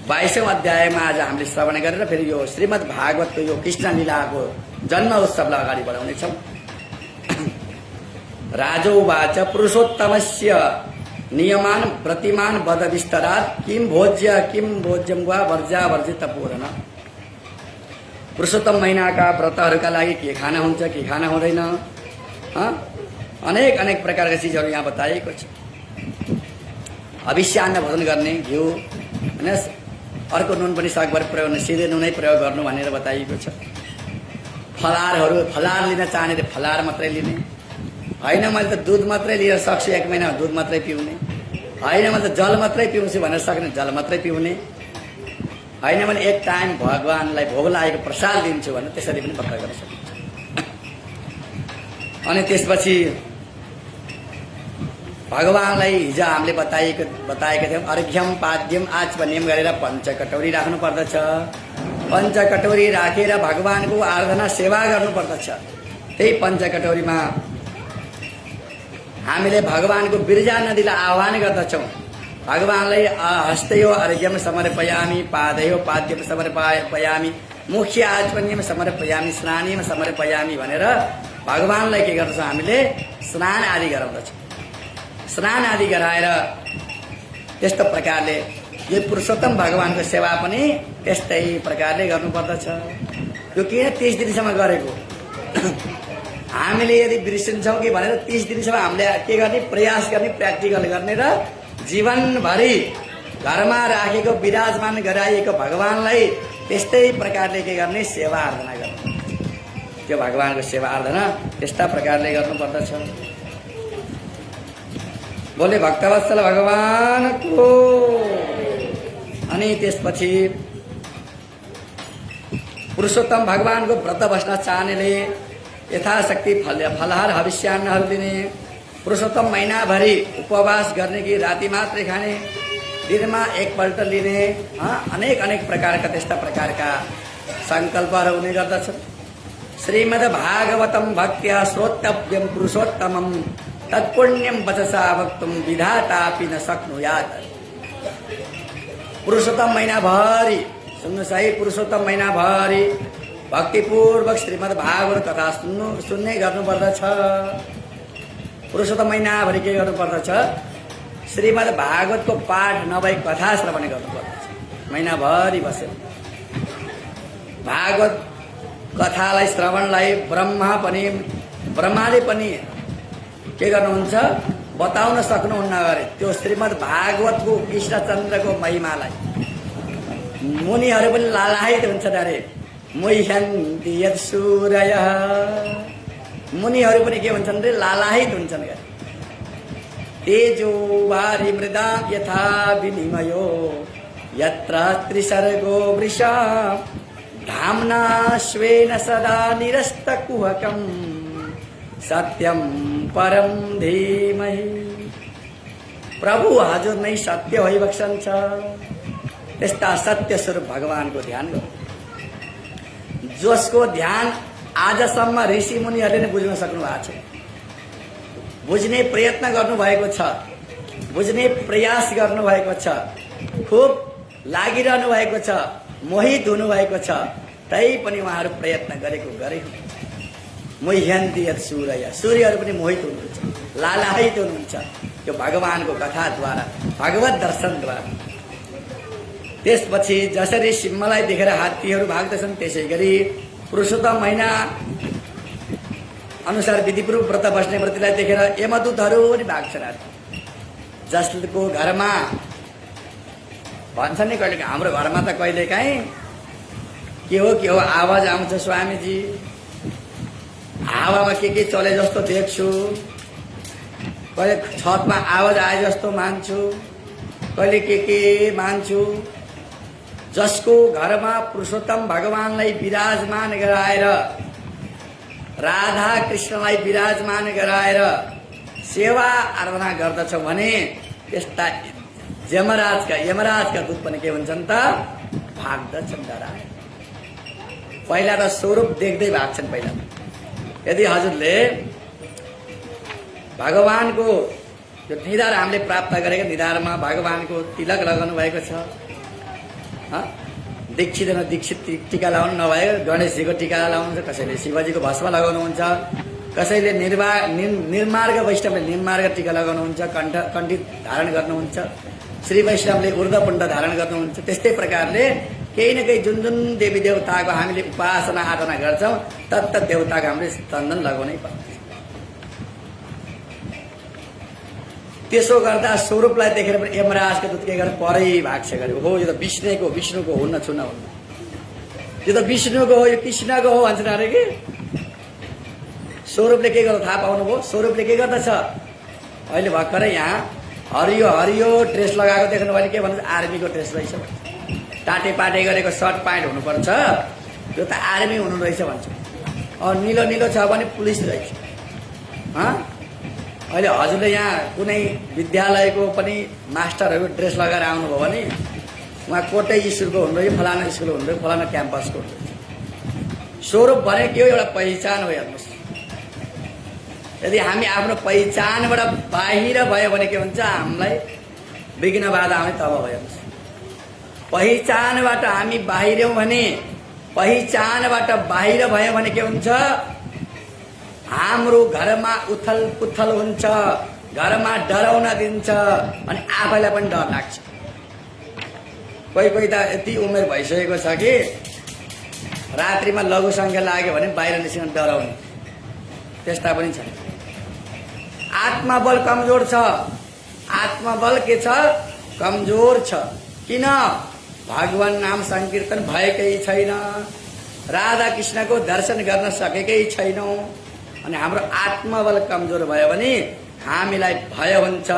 22औं अध्यायमा आज हामीले श्रवण गरेर फेरि यो श्रीमद् भागवतको यो कृष्ण लीलाको जन्म उत्सवलाई अगाडि बढाउनेछौँ राजोवाच पुरुषोत्तमस्य नियमान प्रतिमान वद विस्तरात् किं भोज्यं वा वर्जा वर्जित पूर्ण पुरुषोत्तम महिनाका व्रतहरूका लागि के खाना हुन्छ के खाना हुँदैन अनेक प्रकारका चिजहरू यहाँ बताइएको छ अभिष्यान्न भोजन गर्ने घिउ होइन, अर्को नुन पनि सकभर प्रयोग गर्ने, सिधै नुनै प्रयोग गर्नु भनेर बताइएको छ। फलारहरू, फलार लिन चाहने फलार मात्रै लिने होइन, मैले त दुध मात्रै लिएर सक्छु, 1 महिना दुध मात्रै पिउने होइन, मैले त जल मात्रै पिउँछु भनेर सक्ने जल मात्रै पिउने होइन, मैले 1 टाइम भगवान्लाई भोग लागेको प्रसाद दिन्छु भनेर त्यसरी पनि व्रत गर्न सकिन्छ। अनि त्यसपछि भगवान्लाई हिजो हामीले बताएका थियौँ, अर्घ्यम पाद्यम आचमन्यम गरेर 5 कटौरी राख्नु पर्दछ। 5 कटौरी राखेर भगवानको आराधना सेवा गर्नुपर्दछ। त्यही 5 कटौरीमा हामीले भगवानको बिर्जा नदीलाई आह्वान गर्दछौँ। भगवानलाई हस्तयो अर्घ्यम समर्पयामि, पादयो पाद्यम समर्पयामि, मुख्य आचमन्यम समर्पयामि, स्नानीम समर्पयामि भनेर भगवानलाई के गर्दछौँ, हामीले स्नान आदि गराउँदछौँ। स्नान आदि गराएर त्यस्तो प्रकारले यो पुरुषोत्तम भगवानको सेवा पनि त्यस्तै प्रकारले गर्नुपर्दछ। यो किन 30 दिनसम्म गरेको? हामीले यदि बिर्सिन्छौँ कि भनेर 30 दिनसम्म हामीले के गर्ने, प्रयास गर्ने, प्र्याक्टिकल गर्ने र जीवनभरि घरमा राखेको विराजमान गराइएको भगवानलाई त्यस्तै प्रकारले के गर्ने, सेवा आराधना गर्ने। त्यो भगवानको सेवा आराधना त्यस्ता प्रकारले गर्नुपर्दछ। बोले भक्तवत्सल भगवानको। अनि त्यसपछि पुरुषोत्तम भगवानको व्रत बस्न चाहनेले यथाशक्ति फलहार हविष्यान्नहरू लिने, पुरुषोत्तम महिनाभरि उपवास गर्ने कि राति मात्रै खाने, दिनमा 1 पल्ट लिने, अनेक प्रकारका त्यस्ता प्रकारका सङ्कल्पहरू हुने गर्दछन्। श्रीमद् भागवतम भक्त्या श्रोतव्यम पुरुषोत्तमम तत्पुण्यम वचसा वक्तुम विधातापि न सक्नुयात्। पुरुषोत्तम महिनाभरि सुन्नुहोस् है, पुरुषोत्तम महिनाभरि भक्तिपूर्वक श्रीमद् भागवत कथा सुन्ने गर्नुपर्दछ। पुरुषोत्तम महिनाभरि के गर्नुपर्दछ, श्रीमद् भागवतको पाठ नभई कथा श्रवण गर्नुपर्दछ। महिनाभरि बसेर भागवत कथालाई श्रवणलाई ब्रह्माले पनि के गर्नुहुन्छ, बताउन सक्नुहुन्न अरे त्यो श्रीमद् भागवतको कृष्णचन्द्रको महिमालाई। मुनिहरू पनि लालायित हुन्छन् अरे, मुह्यन्ति यत् सूरयः, मुनिहरू पनि के हुन्छन् रे, लालायित हुन्छन् अरे। तेजो वारि मृदा यथा विनिमयो यत्र त्रिसर्गो वृषा धाम्ना स्वेन सदा निरस्तकुहकं सत्यम परम धीमहि। प्रभु हजुर नै सत्य भइबक्सन्छ। त्यस्ता सत्य स्वरूप भगवानको ध्यान गर्नु, जसको ध्यान आजसम्म ऋषि मुनिहरूले नै बुझ्न सक्नु भएको छ, बुझ्ने प्रयत्न गर्नुभएको छ, बुझ्ने प्रयास गर्नुभएको छ, खुब लागिरहनु भएको छ, मोहित हुनुभएको छ, तै पनि उहाँहरू प्रयत्न गरेको। मुह्यन्ति यत् सूरय, सूर्यहरू पनि मोहित हुनुहुन्छ, लालायित हुनुहुन्छ यो भगवानको कथाद्वारा, भगवत दर्शनद्वारा। त्यसपछि जसरी सिंहलाई देखेर हात्तीहरू भाग्दछन्, त्यसै गरी पुरुषोत्तम महिना अनुसार विधिपूर्वक व्रत बस्ने व्रतीलाई देखेर यमदूतहरू पनि भाग्छन्। जसको घरमा भन्छन् नि कहिले, हाम्रो घरमा त कहिले काहीँ के हो आवाज आउँछ स्वामीजी, हावामा के चले जस्तो देख्छु, कहिले छतमा आवाज आए जस्तो मान्छु, कहिले के मान्छु। जसको घरमा पुरुषोत्तम भगवानलाई विराजमान गराएर, राधा कृष्णलाई विराजमान गराएर सेवा आराधना गर्दछ भने त्यस्ता यमराजका दूत पनि के हुन्छन् त, भाग्दछन् डराएर। पहिला त स्वरूप देख्दै भाग्छन्। पहिला यदि हजुरले भगवानको यो निधार हामीले प्राप्त गरेको निधारमा भगवानको तिलक लगाउनु भएको छ, दीक्षित टीका लगाउनु नभए गणेशजीको टीका लगाउनुहुन्छ, कसैले शिवजीको भस्म लगाउनुहुन्छ, कसैले निर्मार्ग वैष्णवले निर्मार्ग टीका लगाउनुहुन्छ, कण्ठित धारण गर्नुहुन्छ, श्री वैष्णवले ऊर्ध्वपुण्ड धारण गर्नुहुन्छ। त्यस्तै प्रकारले केही न केही जुन देवी देवताको हामीले उपासना आराधना गर्छौँ, तत्त देवताको हामीले चन्दन लगाउनै पर्छ। त्यसो गर्दा स्वरूपलाई देखेर पनि यमराजको दूत के गरेर परै भाग्छ गरे। हो यो त विष्णुको हुन्न छुन हुन्न, यो त विष्णुको हो, यो कृष्णको हो भन्छन् अरे कि। स्वरूपले के गर्दा थाहा पाउनुभयो? स्वरूपले के गर्दछ? अहिले भर्खरै यहाँ हरियो हरियो ड्रेस लगाएको देख्नु भने के भन्छ? आर्मीको ड्रेस रहेछ। टाटे पाटे गरेको सर्ट प्यान्ट हुनुपर्छ, त्यो त आर्मी हुनु रहेछ भन्छ। निलो निलो छ भने पुलिस रहेछ। अहिले हजुरले यहाँ कुनै विद्यालयको पनि मास्टरहरू ड्रेस लगाएर आउनुभयो भने उहाँ कोटै स्कुलको हुनु रहेछ, फलाना स्कुलको हुनु रहेछ, फलाना क्याम्पसको हुनु रहेछ। स्वरूप भने के हो? एउटा पहिचान हो। हेर्नुहोस्, यदि हामी आफ्नो पहिचानबाट बाहिर भयो भने के हुन्छ? हामीलाई विघ्न बाधा आउने तब भयो। पहिचानबाट हामी बाहिर्यौँ भने, पहिचानबाट बाहिर भयो भने के हुन्छ? हाम्रो घरमा उथल पुथल हुन्छ, घरमा डराउन दिन्छ, अनि आफैलाई पनि डर लाग्छ। कोही कोही त यति उमेर भइसकेको छ कि रात्रिमा लघु सङ्ख्या लाग्यो भने बाहिर निस्किन डराउने, त्यस्ता पनि छन्। आत्मबल कमजोर छ। आत्मबल के छ? कमजोर छ। किन? भगवान नाम संकीर्तन भएकै छैन, राधा कृष्णको दर्शन गर्न सकेकै छैनौँ। अनि हाम्रो आत्मबल कमजोर भयो भने हामीलाई भय हुन्छ,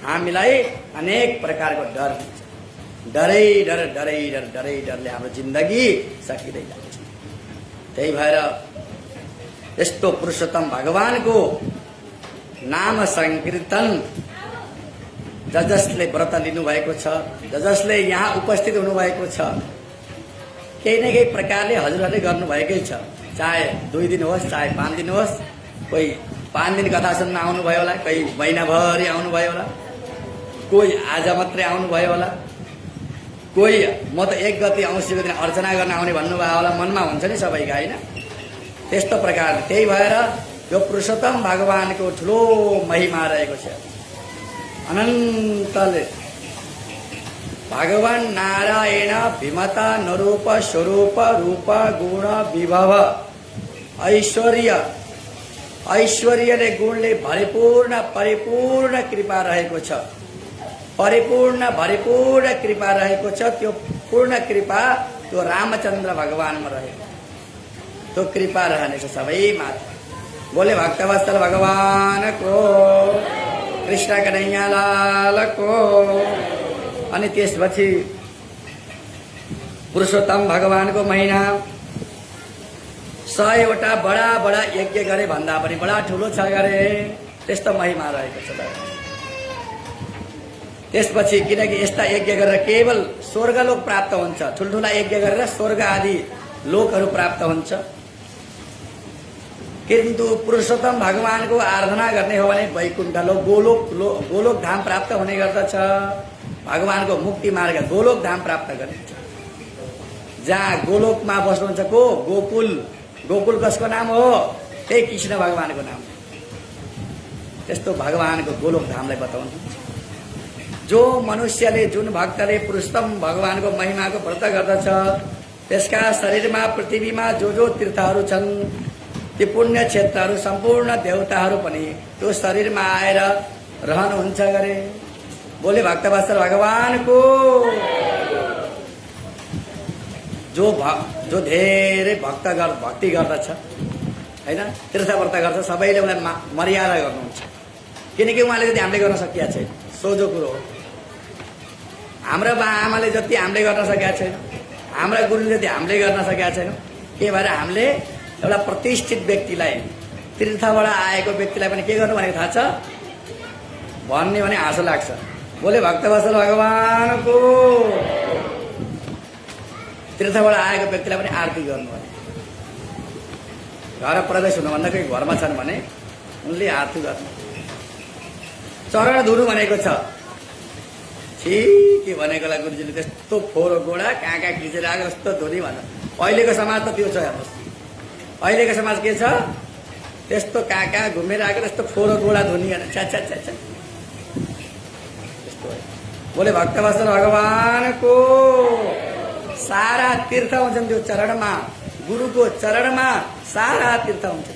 हामीलाई अनेक प्रकारको डर हुन्छ। डरै डरले हाम्रो जिन्दगी सकिँदै जान्छ। त्यही भएर यस्तो पुरुषोत्तम भगवानको नाम संकीर्तन जसले व्रत लिनुभएको छ, जसले यहाँ उपस्थित हुनुभएको छ, केही न केही प्रकारले हजुरहरूले गर्नुभएकै छ। चाहे 2 दिन होस्, चाहे 5 दिन होस्। कोही 5 दिन कथा सुन्न आउनुभयो होला, कोही महिनाभरि आउनुभयो होला, कोही आज मात्रै आउनुभयो होला, कोही म त 1 गते औँसीको दिन अर्चना गर्न आउने भन्नुभयो होला। मनमा हुन्छ नि सबैका, होइन? त्यस्तो प्रकारले त्यही भएर यो पुरुषोत्तम भगवानको ठुलो महिमा रहेको छ। अनन्तले भगवान नारायण विमता नरूप स्वरूप रूप गुण विभव ऐश्वर्यले गुणले भरिपूर्ण परिपूर्ण कृपा रहेको छ। परिपूर्ण भरिपूर्ण कृपा रहेको छ। त्यो पूर्ण कृपा त्यो रामचन्द्र भगवानमा रहेको, त्यो कृपा रहनेछ सबै माथि। बोले भक्तवत्सल भगवान को, कृष्ण कन्हैया लाल को। अनि त्यसपछि पुरुषोत्तम भगवानको महिना 100वटा बडा बडा यज्ञ गरे भन्दा पनि बडा ठुलो छ गरे, त्यस्तो महिमा रहेको छ। त्यसपछि किनकि यस्ता यज्ञ गरेर केवल स्वर्गलोक प्राप्त हुन्छ, ठुल्ठुला यज्ञ गरेर स्वर्ग आदि लोकहरू प्राप्त हुन्छ। किन्तु पुरुषोत्तम भगवानको आराधना गर्ने हो भने वैकुण्ठ लोक गोलोक धाम प्राप्त हुने गर्दछ। भगवानको मुक्ति मार्ग गोलोक धाम प्राप्त गरिन्छ, जहाँ गोलोकमा बस्नुहुन्छ को? गोकुल। गोकुल कसको नाम हो? त्यही कृष्ण भगवानको नाम। त्यस्तो भगवानको गोलोक धामलाई बताउनुहुन्छ। जो मनुष्यले, जुन भक्तले पुरुषोत्तम भगवानको महिमाको व्रत गर्दछ, त्यसका शरीरमा पृथ्वीमा जो तीर्थहरू छन्, ती पुण्य क्षेत्रहरू सम्पूर्ण देवताहरू पनि त्यो शरीरमा आएर रहनुहुन्छ गरे। बोले भक्तवत्सल भगवानको। जो धेरै भक्ति गर्दछ, होइन, तीर्थव्रत गर्छ, सबैले उनलाई मर्यादा गर्नुहुन्छ। किनकि उहाँले जति हामीले गर्न सकिया छैन, सोझो कुरो हो। हाम्रा बा आमाले जति हामीले गर्न सकेका छैन, हाम्रा गुरुले जति हामीले गर्न सकेका छैनौँ। के भएर हामीले एउटा प्रतिष्ठित व्यक्तिलाई, तीर्थबाट आएको व्यक्तिलाई पनि के गर्नु भनेको थाहा छ भन्ने भने हाँसो लाग्छ। बोले भक्तवत्सल भगवानको। तीर्थबाट आएको व्यक्तिलाई पनि आरती गर्नु भने, घर प्रवेश हुनुभन्दा कोही घरमा छन् भने उनले आरती गर्नु। चरण धुनु भनेको छ। के भनेकोलाई गुरुजीले त्यस्तो फोहोर गोडा कहाँ कहाँ खिचेर आएको जस्तो धुनी भन्छ। अहिलेको समाज त त्यो छ। हेर्नुहोस्, अहिलेको समाज के छ? त्यस्तो कहाँ कहाँ घुमेर आएको त्यस्तो फोहोर गोडा धुनी छ्या त्यस्तो। बोले भक्तवत्सल भगवानको। सारा तीर्थ हुन्छन् त्यो चरणमा, गुरुको चरणमा सारा तीर्थ हुन्छ।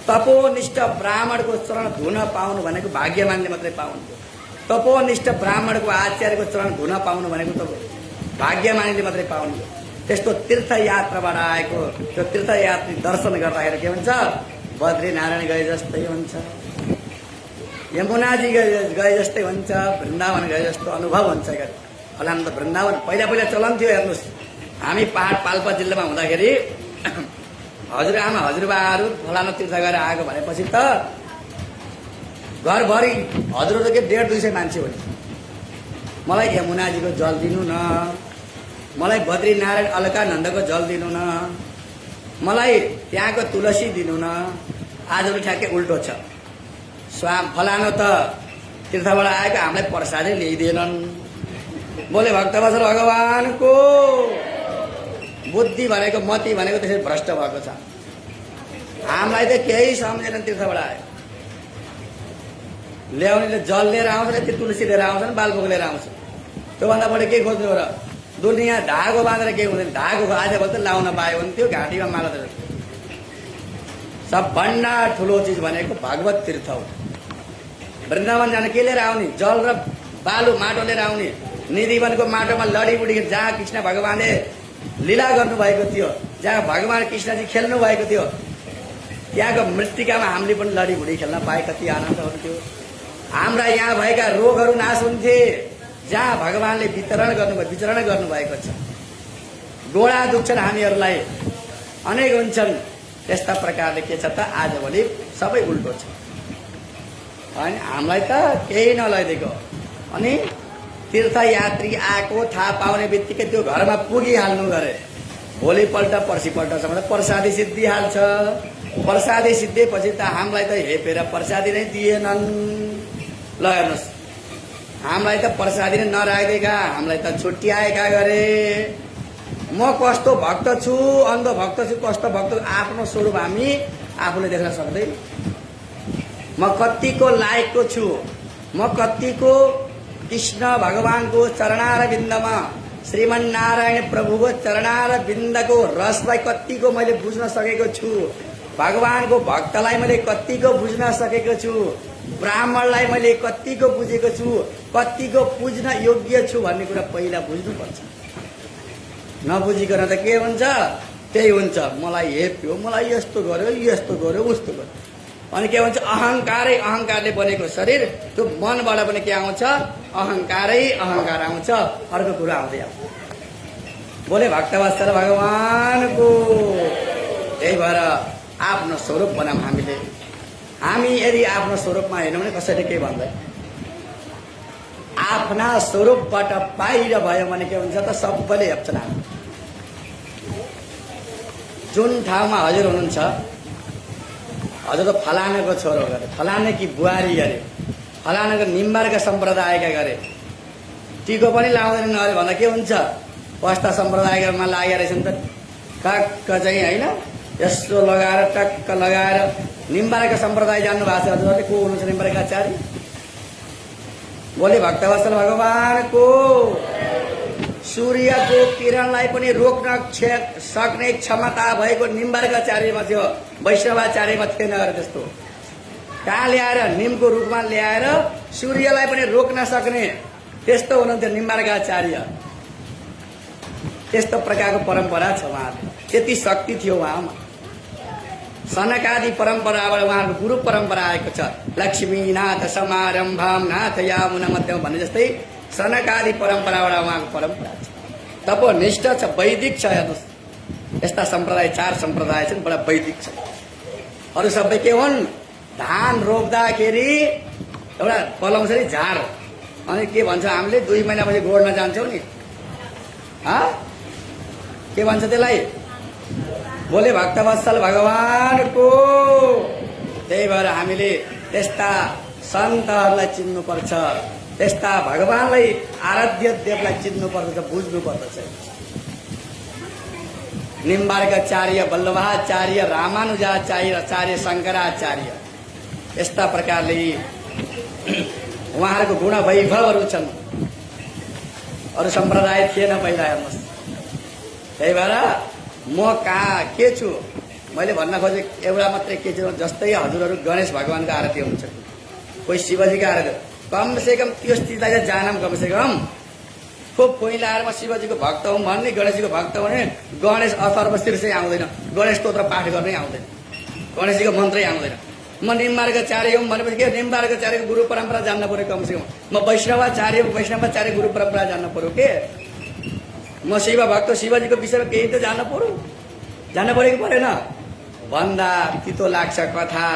तपोनिष्ठ ब्राह्मणको चरण धुन पाउनु भनेको भाग्यमानले मात्रै पाउनु। तपोनिष्ठ ब्राह्मणको आचार्यको चरण धुन पाउनु भनेको त भाग्यमानले मात्रै पाउनु। त्यस्तो तीर्थयात्राबाट आएको त्यो तीर्थयात्री दर्शन गर्दाखेरि के हुन्छ, बद्रीनारायण गए जस्तै हुन्छ, यमुनाजी गए जस्तै हुन्छ, वृन्दावन गए जस्तो अनुभव हुन्छ। फलाम त वृन्दावन पहिला चलन थियो। हेर्नुहोस्, हामी पहाड पाल्पा जिल्लामा हुँदाखेरि हजुरआमा हजुरबाहरू फलाना तीर्थ गएर आएको भनेपछि त घरभरि हजुरहरू के 150-200 मान्छे हो। मलाई यमुनाजीको जल दिनु न, मलाई बद्रीनारायण अलकानन्दको जल दिनु न, मलाई त्यहाँको तुलसी दिनु न। आजको ठ्याक्कै उल्टो छ। फलानो त तीर्थबाट आएको हामीलाई प्रसादै ल्याइदिएनन्। बोले भक्तवत्सल भगवानको बुद्धि भनेको मति भनेको त्यसरी भ्रष्ट भएको छ। हामीलाई त केही सम्झेनन्। तीर्थबाट आयो ल्याउनेले जल लिएर आउँछन्, त्यो तुलसी लिएर आउँछन्, बालभोग लिएर आउँछन्। त्योभन्दा बढी के खोज्नु र? दुनियाँ धागो बाँधेर के हुँदैन। धागो आज त लाउन पायो भने त्यो घाँटीमा माला त सबभन्दा ठुलो चिज भनेको भागवत तीर्थ हो। वृन्दावन जान के लिएर आउने? जल र बालु माटो लिएर आउने। निधिवनको माटोमा लडीबुडी जहाँ कृष्ण भगवानले लीला गर्नुभएको थियो, जहाँ भगवान कृष्णजी खेल्नु भएको थियो, त्यहाँको मृत्तिकामा हामीले पनि लडीबुडी खेल्न पाए कति आनन्द हुन्थ्यो। हाम्रा यहाँ भएका रोगहरू नाश हुन्थे जहाँ भगवानले विचरण गर्नुभएको छ। गोडा दुख्छन् हामीहरूलाई, अनेक हुन्छन्। त्यस्ता प्रकारले के छ त आजभोलि सबै उल्टो छ। अनि हामीलाई त केही नलैदिएको। अनि तीर्थयात्री आएको थाहा पाउने बित्तिकै त्यो घरमा पुगिहाल्नु गरे। भोलिपल्ट पर्सिपल्टसम्म त प्रसादी सिद्धिहाल्छ। प्रसादी सिद्धिएपछि त हामीलाई त हेपेर प्रसादी नै दिएनन्। ल हेर्नुहोस्, हामीलाई त प्रसादी नै नराखेका, हामीलाई त छुट्याएका गरे। म कस्तो भक्त छु, अन्ध भक्त छु, कस्तो भक्त आफ्नो स्वरूप हामी आफूले देख्न सक्दैन। म कतिको लायकको छु, म कतिको कृष्ण भगवानको चरणारविन्दमा श्रीमन्नारायण प्रभुको चरणारविन्दको रसलाई कतिको मैले बुझ्न सकेको छु, भगवानको भक्तलाई मैले कतिको बुझ्न सकेको छु, ब्राह्मणलाई मैले कतिको बुझेको छु, कतिको पुज्न योग्य छु भन्ने कुरा पहिला बुझ्नुपर्छ। नबुझिकन त के हुन्छ? त्यही हुन्छ, मलाई हेप्यो, मलाई यस्तो गर्यो, यस्तो गर्यो, उस्तो गर्यो। अनि के भन्छ? अहङ्कारले बनेको शरीर। त्यो मनबाट पनि के आउँछ? अहङ्कार आउँछ। अर्को कुरा आउँदै आउँछ। बोले भक्तवत्सल भगवानको। त्यही भएर आफ्नो स्वरूप बनाऊँ हामीले। हामी यदि आफ्नो स्वरूपमा हेर्यौँ भने कसैले के भन्दैन। आफ्ना स्वरूपबाट बाहिर भयो भने के हुन्छ त? सबैले हेप्छन् हामी। जुन ठाउँमा हजुर हुनुहुन्छ, हजुर त फलानाको छोरो गरे, फलाने कि बुहारी गरे, फलानाको निम्बारका सम्प्रदायका गरे, टिको पनि लाउँदैन अरे भन्दा के हुन्छ? पस्ता सम्प्रदायमा लागेर रहेछ नि त। टक्क चाहिँ होइन, यस्तो लगाएर टक्क लगाएर निम्बारका सम्प्रदाय जान्नु भएको छ हजुरहरूले? को हुनुहुन्छ निम्बारका आचार्य? बोले भक्तवत्सल भगवानको। सूर्यको किरणलाई पनि रोक्न सक्ने क्षमता भएको निम्बार्काचार्यमा थियो, वैष्णवाचार्यमा थिएन। अरे त्यस्तो कहाँ ल्याएर निमको रूपमा ल्याएर सूर्यलाई पनि रोक्न सक्ने त्यस्तो हुनुहुन्थ्यो निम्बार्काचार्य। त्यस्तो प्रकारको परम्परा छ उहाँको, त्यति शक्ति थियो उहाँमा। सनकादि परम्पराबाट उहाँको गुरु परम्परा आएको छ। लक्ष्मीनाथ समारम्भाम नाथ यामुना मध्यम भने जस्तै सनकादि परम्पराबाट उहाँको परम्परा छ। तपोनिष्ठ छ, वैदिक छ। हेर्नुहोस्, यस्ता सम्प्रदाय 4 सम्प्रदाय छन्, बडा वैदिक छ। अरू सबै के हुन्? धान रोप्दाखेरि एउटा पलाउँछ नि झार, अनि के भन्छ हामीले 2 महिनापछि गोड्न जान्छौँ नि, के भन्छ त्यसलाई? बोले भक्तवत्सल भगवानको। त्यही भएर हामीले त्यस्ता सन्तहरूलाई चिन्नुपर्छ, त्यस्ता भगवानलाई आराध्य देवलाई चिन्नुपर्छ, बुझ्नुपर्दछ। निम्बार्काचार्य, वल्लभाचार्य, रामानुजाचार्य, शङ्कराचार्य, यस्ता प्रकारले उहाँहरूको गुण वैभवहरू छन्। अरू सम्प्रदाय थिएन पहिला। हेर्नुहोस्, त्यही भएर म कहाँ के छु? मैले भन्न खोजेँ एउटा मात्रै के छ, जस्तै हजुरहरू गणेश भगवानको आरती हुन्छ, कोही शिवजीको आरती, कमसेकम त्यस चिजलाई चाहिँ जानम। कमसेकम खुब कोही लाएर म शिवजीको भक्त हुँ भन्ने, गणेशजीको भक्त हुँ भने गणेश अथर्व शीर्षै आउँदैन, गणेश स्तोत्र पाठ गर्नै आउँदैन, गणेशजीको मन्त्रै आउँदैन। म निम्बार्काचार्य हुँ भनेपछि के, निम्बार्काचार्यको गुरु परम्परा जान्न पर्यो कमसेकम। म वैष्णवाचार्य हुँ, वैष्णवाचार्य गुरु परम्परा जान्न पर्यो के। म शिव भक्त, शिवजीको विषयमा केही त जान्न पर्यो, जान्न पर्यो कि परेन भन्दा तितो लाग्छ कथा।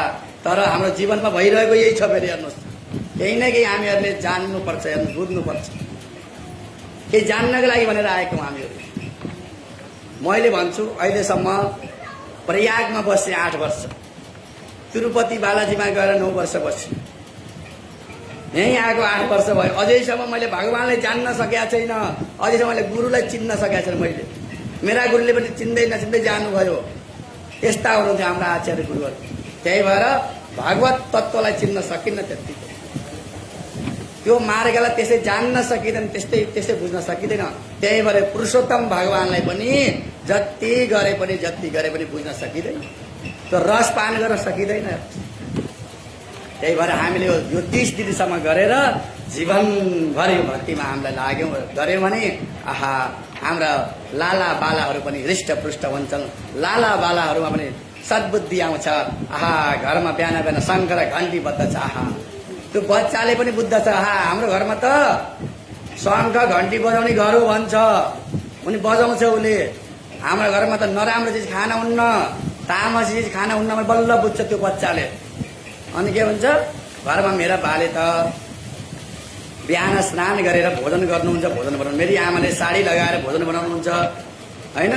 तर हाम्रो जीवनमा भइरहेको यही छ फेरि हेर्नुहोस्, केही न केही हामीहरूले जान्नुपर्छ, हेर्नु बुझ्नुपर्छ। केही जान्नको लागि भनेर आएको हामीहरू। मैले भन्छु अहिलेसम्म प्रयागमा बसेँ 8 वर्ष, तिरुपति बालाजीमा गएर 9 वर्ष बसेँ, यहीँ आएको 8 वर्ष भयो। अझैसम्म मैले भगवान्लाई जान्न सकेका छैन, अझैसम्म मैले गुरुलाई चिन्न सकेका छैन। मैले मेरा गुरुले पनि चिन्दै नचिन्दै जानुभयो। यस्ता हुनुहुन्थ्यो हाम्रा आचार्य गुरुहरू। त्यही भएर भागवत तत्त्वलाई चिन्न सकिन्न त्यत्तिकै, त्यो मार्गलाई त्यसै जान्न सकिँदैन, त्यसै बुझ्न सकिँदैन। त्यही भएर पुरुषोत्तम भगवान्लाई पनि जति गरे पनि बुझ्न सकिँदैन, त्यो रस पान गर्न सकिँदैन। त्यही भएर हामीले यो 30 दिनसम्म गरेर जीवनभरि यो भक्तिमा हामीलाई गऱ्यौँ भने आहा हाम्रा लाला बालाहरू पनि हृष्टपुष्ट हुन्छन्, लाला बालाहरूमा पनि सद्बुद्धि आउँछ। आहा घरमा बिहान शङ्ख र घन्टी बज्दछ, आहा त्यो बच्चाले पनि बुझ्दछ, आहा हाम्रो घरमा त शङ्ख घन्टी बजाउने घर हो भन्छ, उनी बजाउँछ उसले। हाम्रो घरमा त नराम्रो चिज खान हुन्न, तामसी चिज खान हुन्न, बल्ल बुझ्छ त्यो बच्चाले। अनि के भन्छ, घरमा मेरा बाले त बिहान स्नान गरेर भोजन गर्नुहुन्छ, भोजन बनाउनु। मेरी आमाले साडी लगाएर भोजन बनाउनुहुन्छ होइन।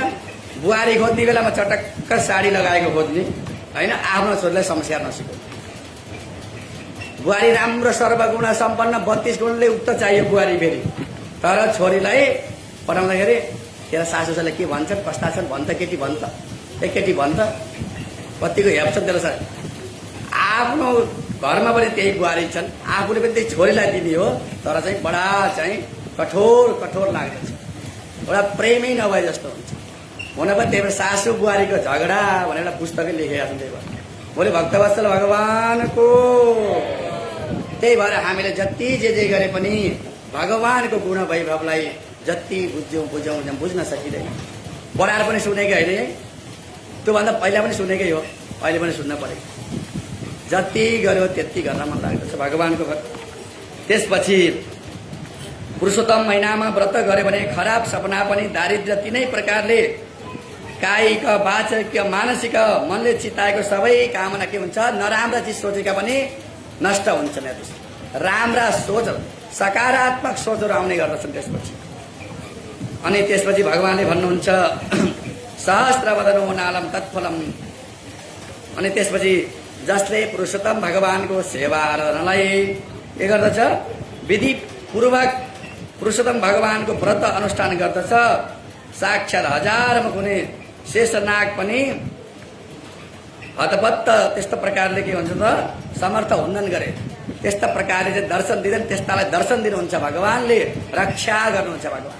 बुहारी खोज्ने बेलामा चटक्क साडी लगाएको खोज्ने होइन, आफ्नो छोरीलाई समस्या नसिक्यो। बुहारी राम्रो सर्वगुण सम्पन्न 32 गुणले उक्त चाहियो बुहारी फेरि। तर छोरीलाई पठाउँदाखेरि तेरा सासूले के भन्छन्, कस्ता छन् भन्छ, केटी भन्छ, केटी भन्छ, कतिको हेप्छन् तेरो सास। आफ्नो घरमा पनि त्यही बुहारी छन्, आफूले पनि त्यही छोरीलाई दिने हो, तर चाहिँ बडा चाहिँ कठोर लाग्दछ, एउटा प्रेमै नभए जस्तो हुन्छ। हुन पनि त्यही भएर सासू बुहारीको झगडा भनेर एउटा पुस्तकै लेखेका छन्। त्यही भएर भोलि भक्तवत्सल भगवानको, त्यही भएर हामीले जति जे गरे पनि भगवानको गुण वैभवलाई जति बुझ्यौँ बुझ्न सकिँदैन। बढाएर पनि सुनेकै होइन है, त्योभन्दा पहिला पनि सुनेकै हो, अहिले पनि सुन्न पऱ्यो। जति गर्यो त्यति गर्न मन लाग्दछ भगवानको भक्त। त्यसपछि पुरुषोत्तम महिनामा व्रत गर्यो भने खराब सपना पनि, दारिद्र्य तिनै प्रकारले कायिक वाचिक मानसिक मनले चिताएको सबै कामना के हुन्छ, नराम्रा चिज सोचेका पनि नष्ट हुन्छन्। राम्रा सोच, सकारात्मक सोचहरू आउने गर्दछन् त्यसपछि। अनि त्यसपछि भगवानले भन्नुहुन्छ सहस्त्रवदनो नालम तत्फलम। अनि त्यसपछि जसले पुरुषोत्तम भगवानको सेवा आराधनालाई के गर्दछ, विधिपूर्वक पुरुषोत्तम भगवानको व्रत अनुष्ठान गर्दछ, साक्षात् हजारमा कुनै शेषनाग पनि हतपत्त त्यस्तो प्रकारले के भन्छ त समर्थ हुँदैन गरे, त्यस्ता प्रकारले चाहिँ दर्शन दिँदैन, त्यस्तालाई दर्शन दिनुहुन्छ भगवानले, रक्षा गर्नुहुन्छ भगवान।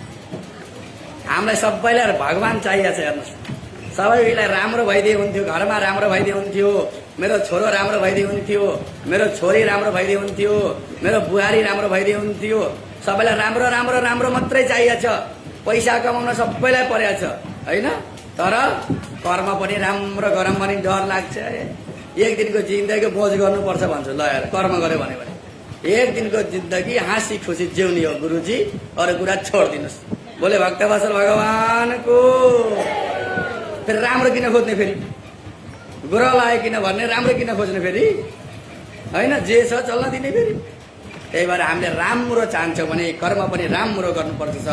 हामीलाई सबैलाई भगवान चाहिएको छ। हेर्नुहोस्, सबैलाई राम्रो भइदिए हुन्थ्यो, घरमा राम्रो भइदिए हुन्थ्यो, मेरो छोरो राम्रो भइदिए हुन्थ्यो, मेरो छोरी राम्रो भइदिए हुन्थ्यो, मेरो बुहारी राम्रो भइदिए हुन्थ्यो। सबैलाई राम्रो राम्रो राम्रो मात्रै चाहिएको छ, पैसा कमाउन सबैलाई परेको छ होइन। तर कर्म पनि राम्रो गरौँ भने डर लाग्छ। एक दिनको जिन्दगी बोझ गर्नुपर्छ भन्छु ल यार, कर्म गऱ्यो भने एक दिनको जिन्दगी हाँसी खुसी जिउने हो गुरुजी, अरू कुरा छोडिदिनुहोस्। बोले भक्तवत्सल भगवानको। फेरि राम्रो किन खोज्ने, फेरि गुरु लाग्यो किन भन्ने, राम्रो किन खोज्ने फेरि होइन, जे छ चल्न दिने फेरि। त्यही भएर हामीले राम्रो चाहन्छौँ भने कर्म पनि राम्रो गर्नुपर्दछ,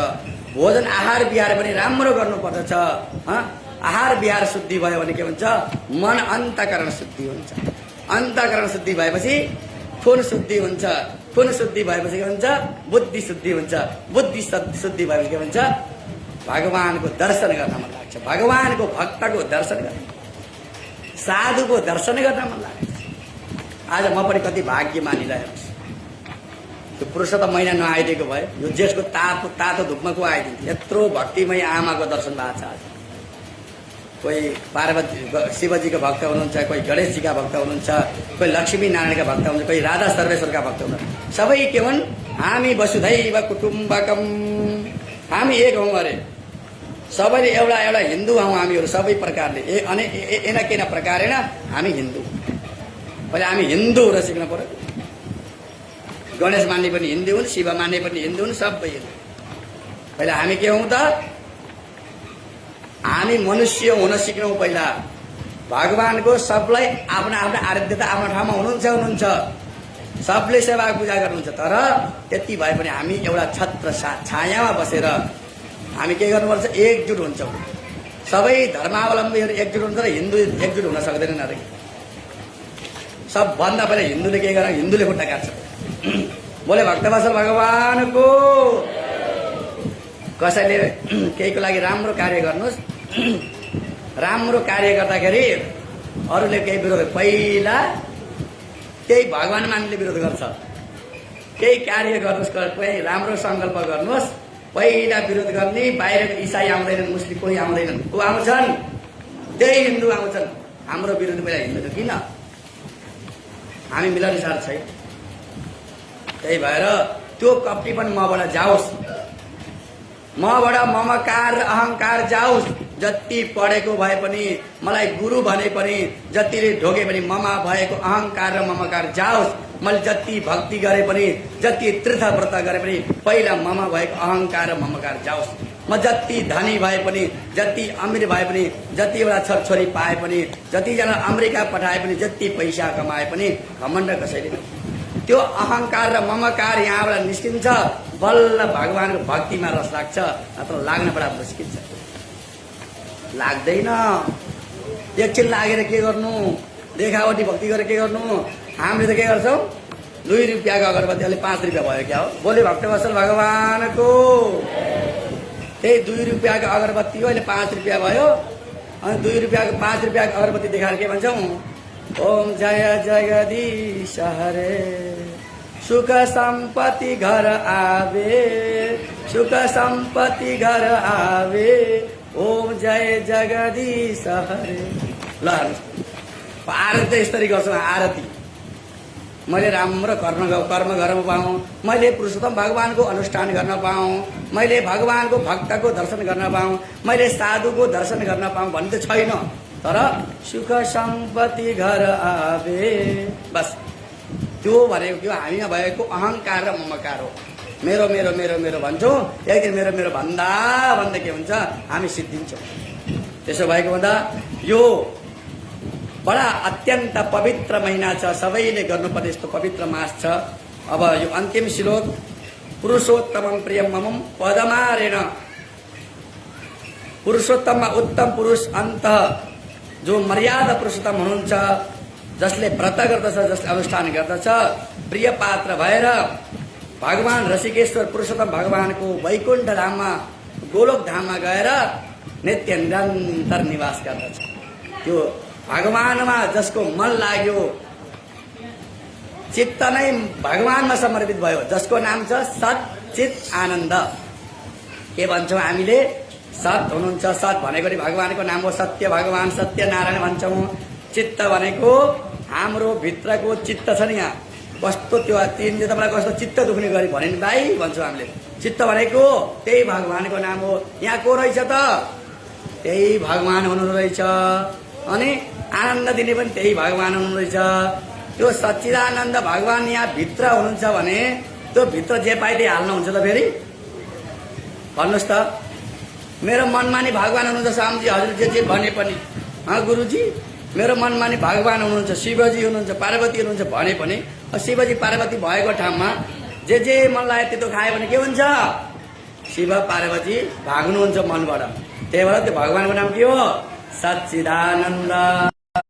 भोजन आहार विहार पनि राम्रो गर्नुपर्दछ। आहार विहार शुद्धि भयो भने के भन्छ, मन अन्तःकरण शुद्धि हुन्छ, अन्तःकरण शुद्धि भएपछि खुन शुद्धि हुन्छ, खुन शुद्धि भएपछि के भन्छ, बुद्धि शुद्धि हुन्छ, बुद्धि शुद्धि भएपछि के भन्छ, भगवानको दर्शन गर्न मन लाग्छ, भगवानको भक्तको दर्शन गर्न, साधुको दर्शन गर्न मन लाग्छ। आज म पनि कति भाग्यमानीलाई हेर्नुहोस्, त्यो पुरुषोत्तम महिना नआइदिएको भए यो जेठको तातो धुपमा को आइदिन्थ्यो। यत्रो भक्तिमय आमाको दर्शन भएको छ आज। कोही पार्वती शिवजीको भक्त हुनुहुन्छ, कोही गणेशजीका भक्त हुनुहुन्छ, कोही लक्ष्मी नारायणका भक्त हुनुहुन्छ, कोही राधा सर्वेश्वरका भक्त हुनुहुन्छ। सबै के हुन्? हामी वसुधैव कुटुम्बकम, हामी एक हौँ अरे। सबैले एउटा एउटा हिन्दू हौँ हामीहरू सबै प्रकारले। अनि एना केना प्रकारेण हामी हिन्दू। पहिले हामी हिन्दू हुन सिक्नु पर्यो। गणेश मान्ने पनि हिन्दू हुन्, शिव मान्ने पनि हिन्दू हुन्, सबै हिन्दू। पहिला हामी के हौँ त? हामी मनुष्य हुन सिक्यौँ पहिला। भगवानको सबलाई आफ्ना आफ्ना आराध्यता आफ्नो ठाउँमा हुनुहुन्छ, सबले सेवा पूजा गर्नुहुन्छ। तर त्यति भए पनि हामी एउटा छत्र छायामा बसेर हामी के गर्नुपर्छ? एकजुट हुन्छौँ। सबै धर्मावलम्बीहरू एकजुट हुन्छ र हिन्दू एकजुट हुन सक्दैनन् अरे। सबभन्दा पहिला हिन्दूले के गर? हिन्दूले खुट्टा काट्छ। बोले भक्तवत्सल भगवानको। कसैले केहीको लागि राम्रो कार्य गर्नुहोस्, राम्रो कार्य गर्दाखेरि अरूले केही विरोध, पहिला केही भगवान मान्ने विरोध गर्छ। केही कार्य गर्नुहोस्, कोही राम्रो सङ्कल्प गर्नुहोस्, पहिला विरोध गर्ने बाहिरको इसाई आउँदैनन्, मुस्लिम कोही आउँदैनन्। को आउँछन्? त्यही हिन्दू आउँछन्। हाम्रो विरोध पहिला हिन्दू किन? हामी मिलनसार छैन। त्यही भएर त्यो कपटी पनि मबाट जाओस्, मबाट ममकार अहङ्कार जाओस्। जति पढेको भए पनि, मलाई गुरु भने पनि, जतिले ढोके पनि ममा भएको अहङ्कार र ममकार जाओस्। मैले जति भक्ति गरे पनि, जति तीर्थ व्रत गरे पनि पहिला ममा भएको अहङ्कार र ममकार जाओस्। म जति धनी भए पनि, जति अमिर भए पनि, जतिवटा छोरछोरी पाए पनि, जतिजना अमेरिका पठाए पनि, जति पैसा कमाए पनि घमण्ड कसैले नै। त्यो अहङ्कार र ममकार यहाँबाट निस्किन्छ, बल्ल भगवानको भक्तिमा रस लाग्छ। नत्र लाग्न बडा मुस्किल छ, लाग्दैन। एकछिन लागेर के गर्नु? देखावटी भक्ति गरेर के गर्नु? हामीले त के गर्छौँ? 2 रुपियाँको अगरबत्ती अहिले 5 रुपियाँ भयो क्या हो? बोले भक्तवत्सल भगवानको। त्यही 2 रुपियाँको अगरबत्ती हो, अहिले 5 रुपियाँ भयो। अनि 2 रुपियाँको 5 रुपियाँको अगरबत्ती देखाएर के भन्छौँ? ओम जय जगदीश हरे, सुख सम्पत्ति घर आवे, सुख सम्पत्ति घर आवे, ओम जय जगदीश हरे। ल आरती यसरी गर्छौँ। आरती मैले राम्रो कर्म गर्न पाऊँ, मैले पुरुषोत्तम भगवानको अनुष्ठान गर्न पाऊँ, मैले भगवानको भक्तको दर्शन गर्न पाऊँ, मैले साधुको दर्शन गर्न पाऊँ भन्ने त छैन। तर सुख सम्पत्ति घर आवे, बस त्यो भनेको त्यो हामीमा भएको अहङ्कार र ममकार हो। मेरो मेरो मेरो मेरो भन्छौँ, एक दिन मेरो मेरो भन्दा भन्दा के हुन्छ? हामी सिद्धिन्छौँ। त्यसो भएको हुँदा यो बडा अत्यन्त पवित्र महिना छ, सबैले गर्नुपर्ने यस्तो पवित्र मास छ। अब यो अन्तिम श्लोक, पुरुषोत्तमं प्रियं ममं पदमारेण। पुरुषोत्तममा उत्तम पुरुष अन्त, जो मर्यादा पुरुषोत्तम हुनुहुन्छ, जसले व्रत गर्दछ, जसले अनुष्ठान गर्दछ, प्रिय पात्र भएर भगवान ऋषिकेश्वर पुरुषोत्तम भगवानको वैकुण्ठ धाममा, गोलोक धाममा गएर नित्य निरन्तर निवास गर्दछ। त्यो भगवानमा जसको मन लाग्यो, चित्त नै भगवानमा समर्पित भयो, जसको नाम छ सत चित आनन्द। के भन्छौँ हामीले? सत हुनुहुन्छ। सत भनेको नि भगवानको नाम हो। सत्य भगवान, सत्य नारायण भन्छौँ। चित्त भनेको हाम्रो भित्रको चित्त छ नि, यहाँ कस्तो त्यो तिमीले तपाईँलाई कस्तो चित्त दुख्ने गरी भने नि भाइ भन्छौँ हामीले। चित्त भनेको त्यही भगवानको नाम हो। यहाँ को रहेछ त? त्यही भगवान हुनु रहेछ। अनि आनन्द दिने पनि त्यही भगवान हुनु रहेछ। त्यो सच्चिदानन्द भगवान यहाँ भित्र हुनुहुन्छ भने त्यो भित्र जे पाए त्यही हाल्नुहुन्छ त फेरि? भन्नुहोस् त। मेरो मनमा नि भगवान हुनुहुन्छ स्वामीजी, हजुर जे भने पनि। गुरुजी मेरो मनमा नि भगवान हुनुहुन्छ, शिवजी हुनुहुन्छ, पार्वती हुनुहुन्छ भने पनि शिवजी पार्वती भएको ठाउँमा जे मन लाग्यो त्यस्तो खायो भने के हुन्छ? शिव पार्वती भाग्नुहुन्छ मनबाट। त्यही भएर त्यो भगवानको नाम के हो? सच्चिदानन्द।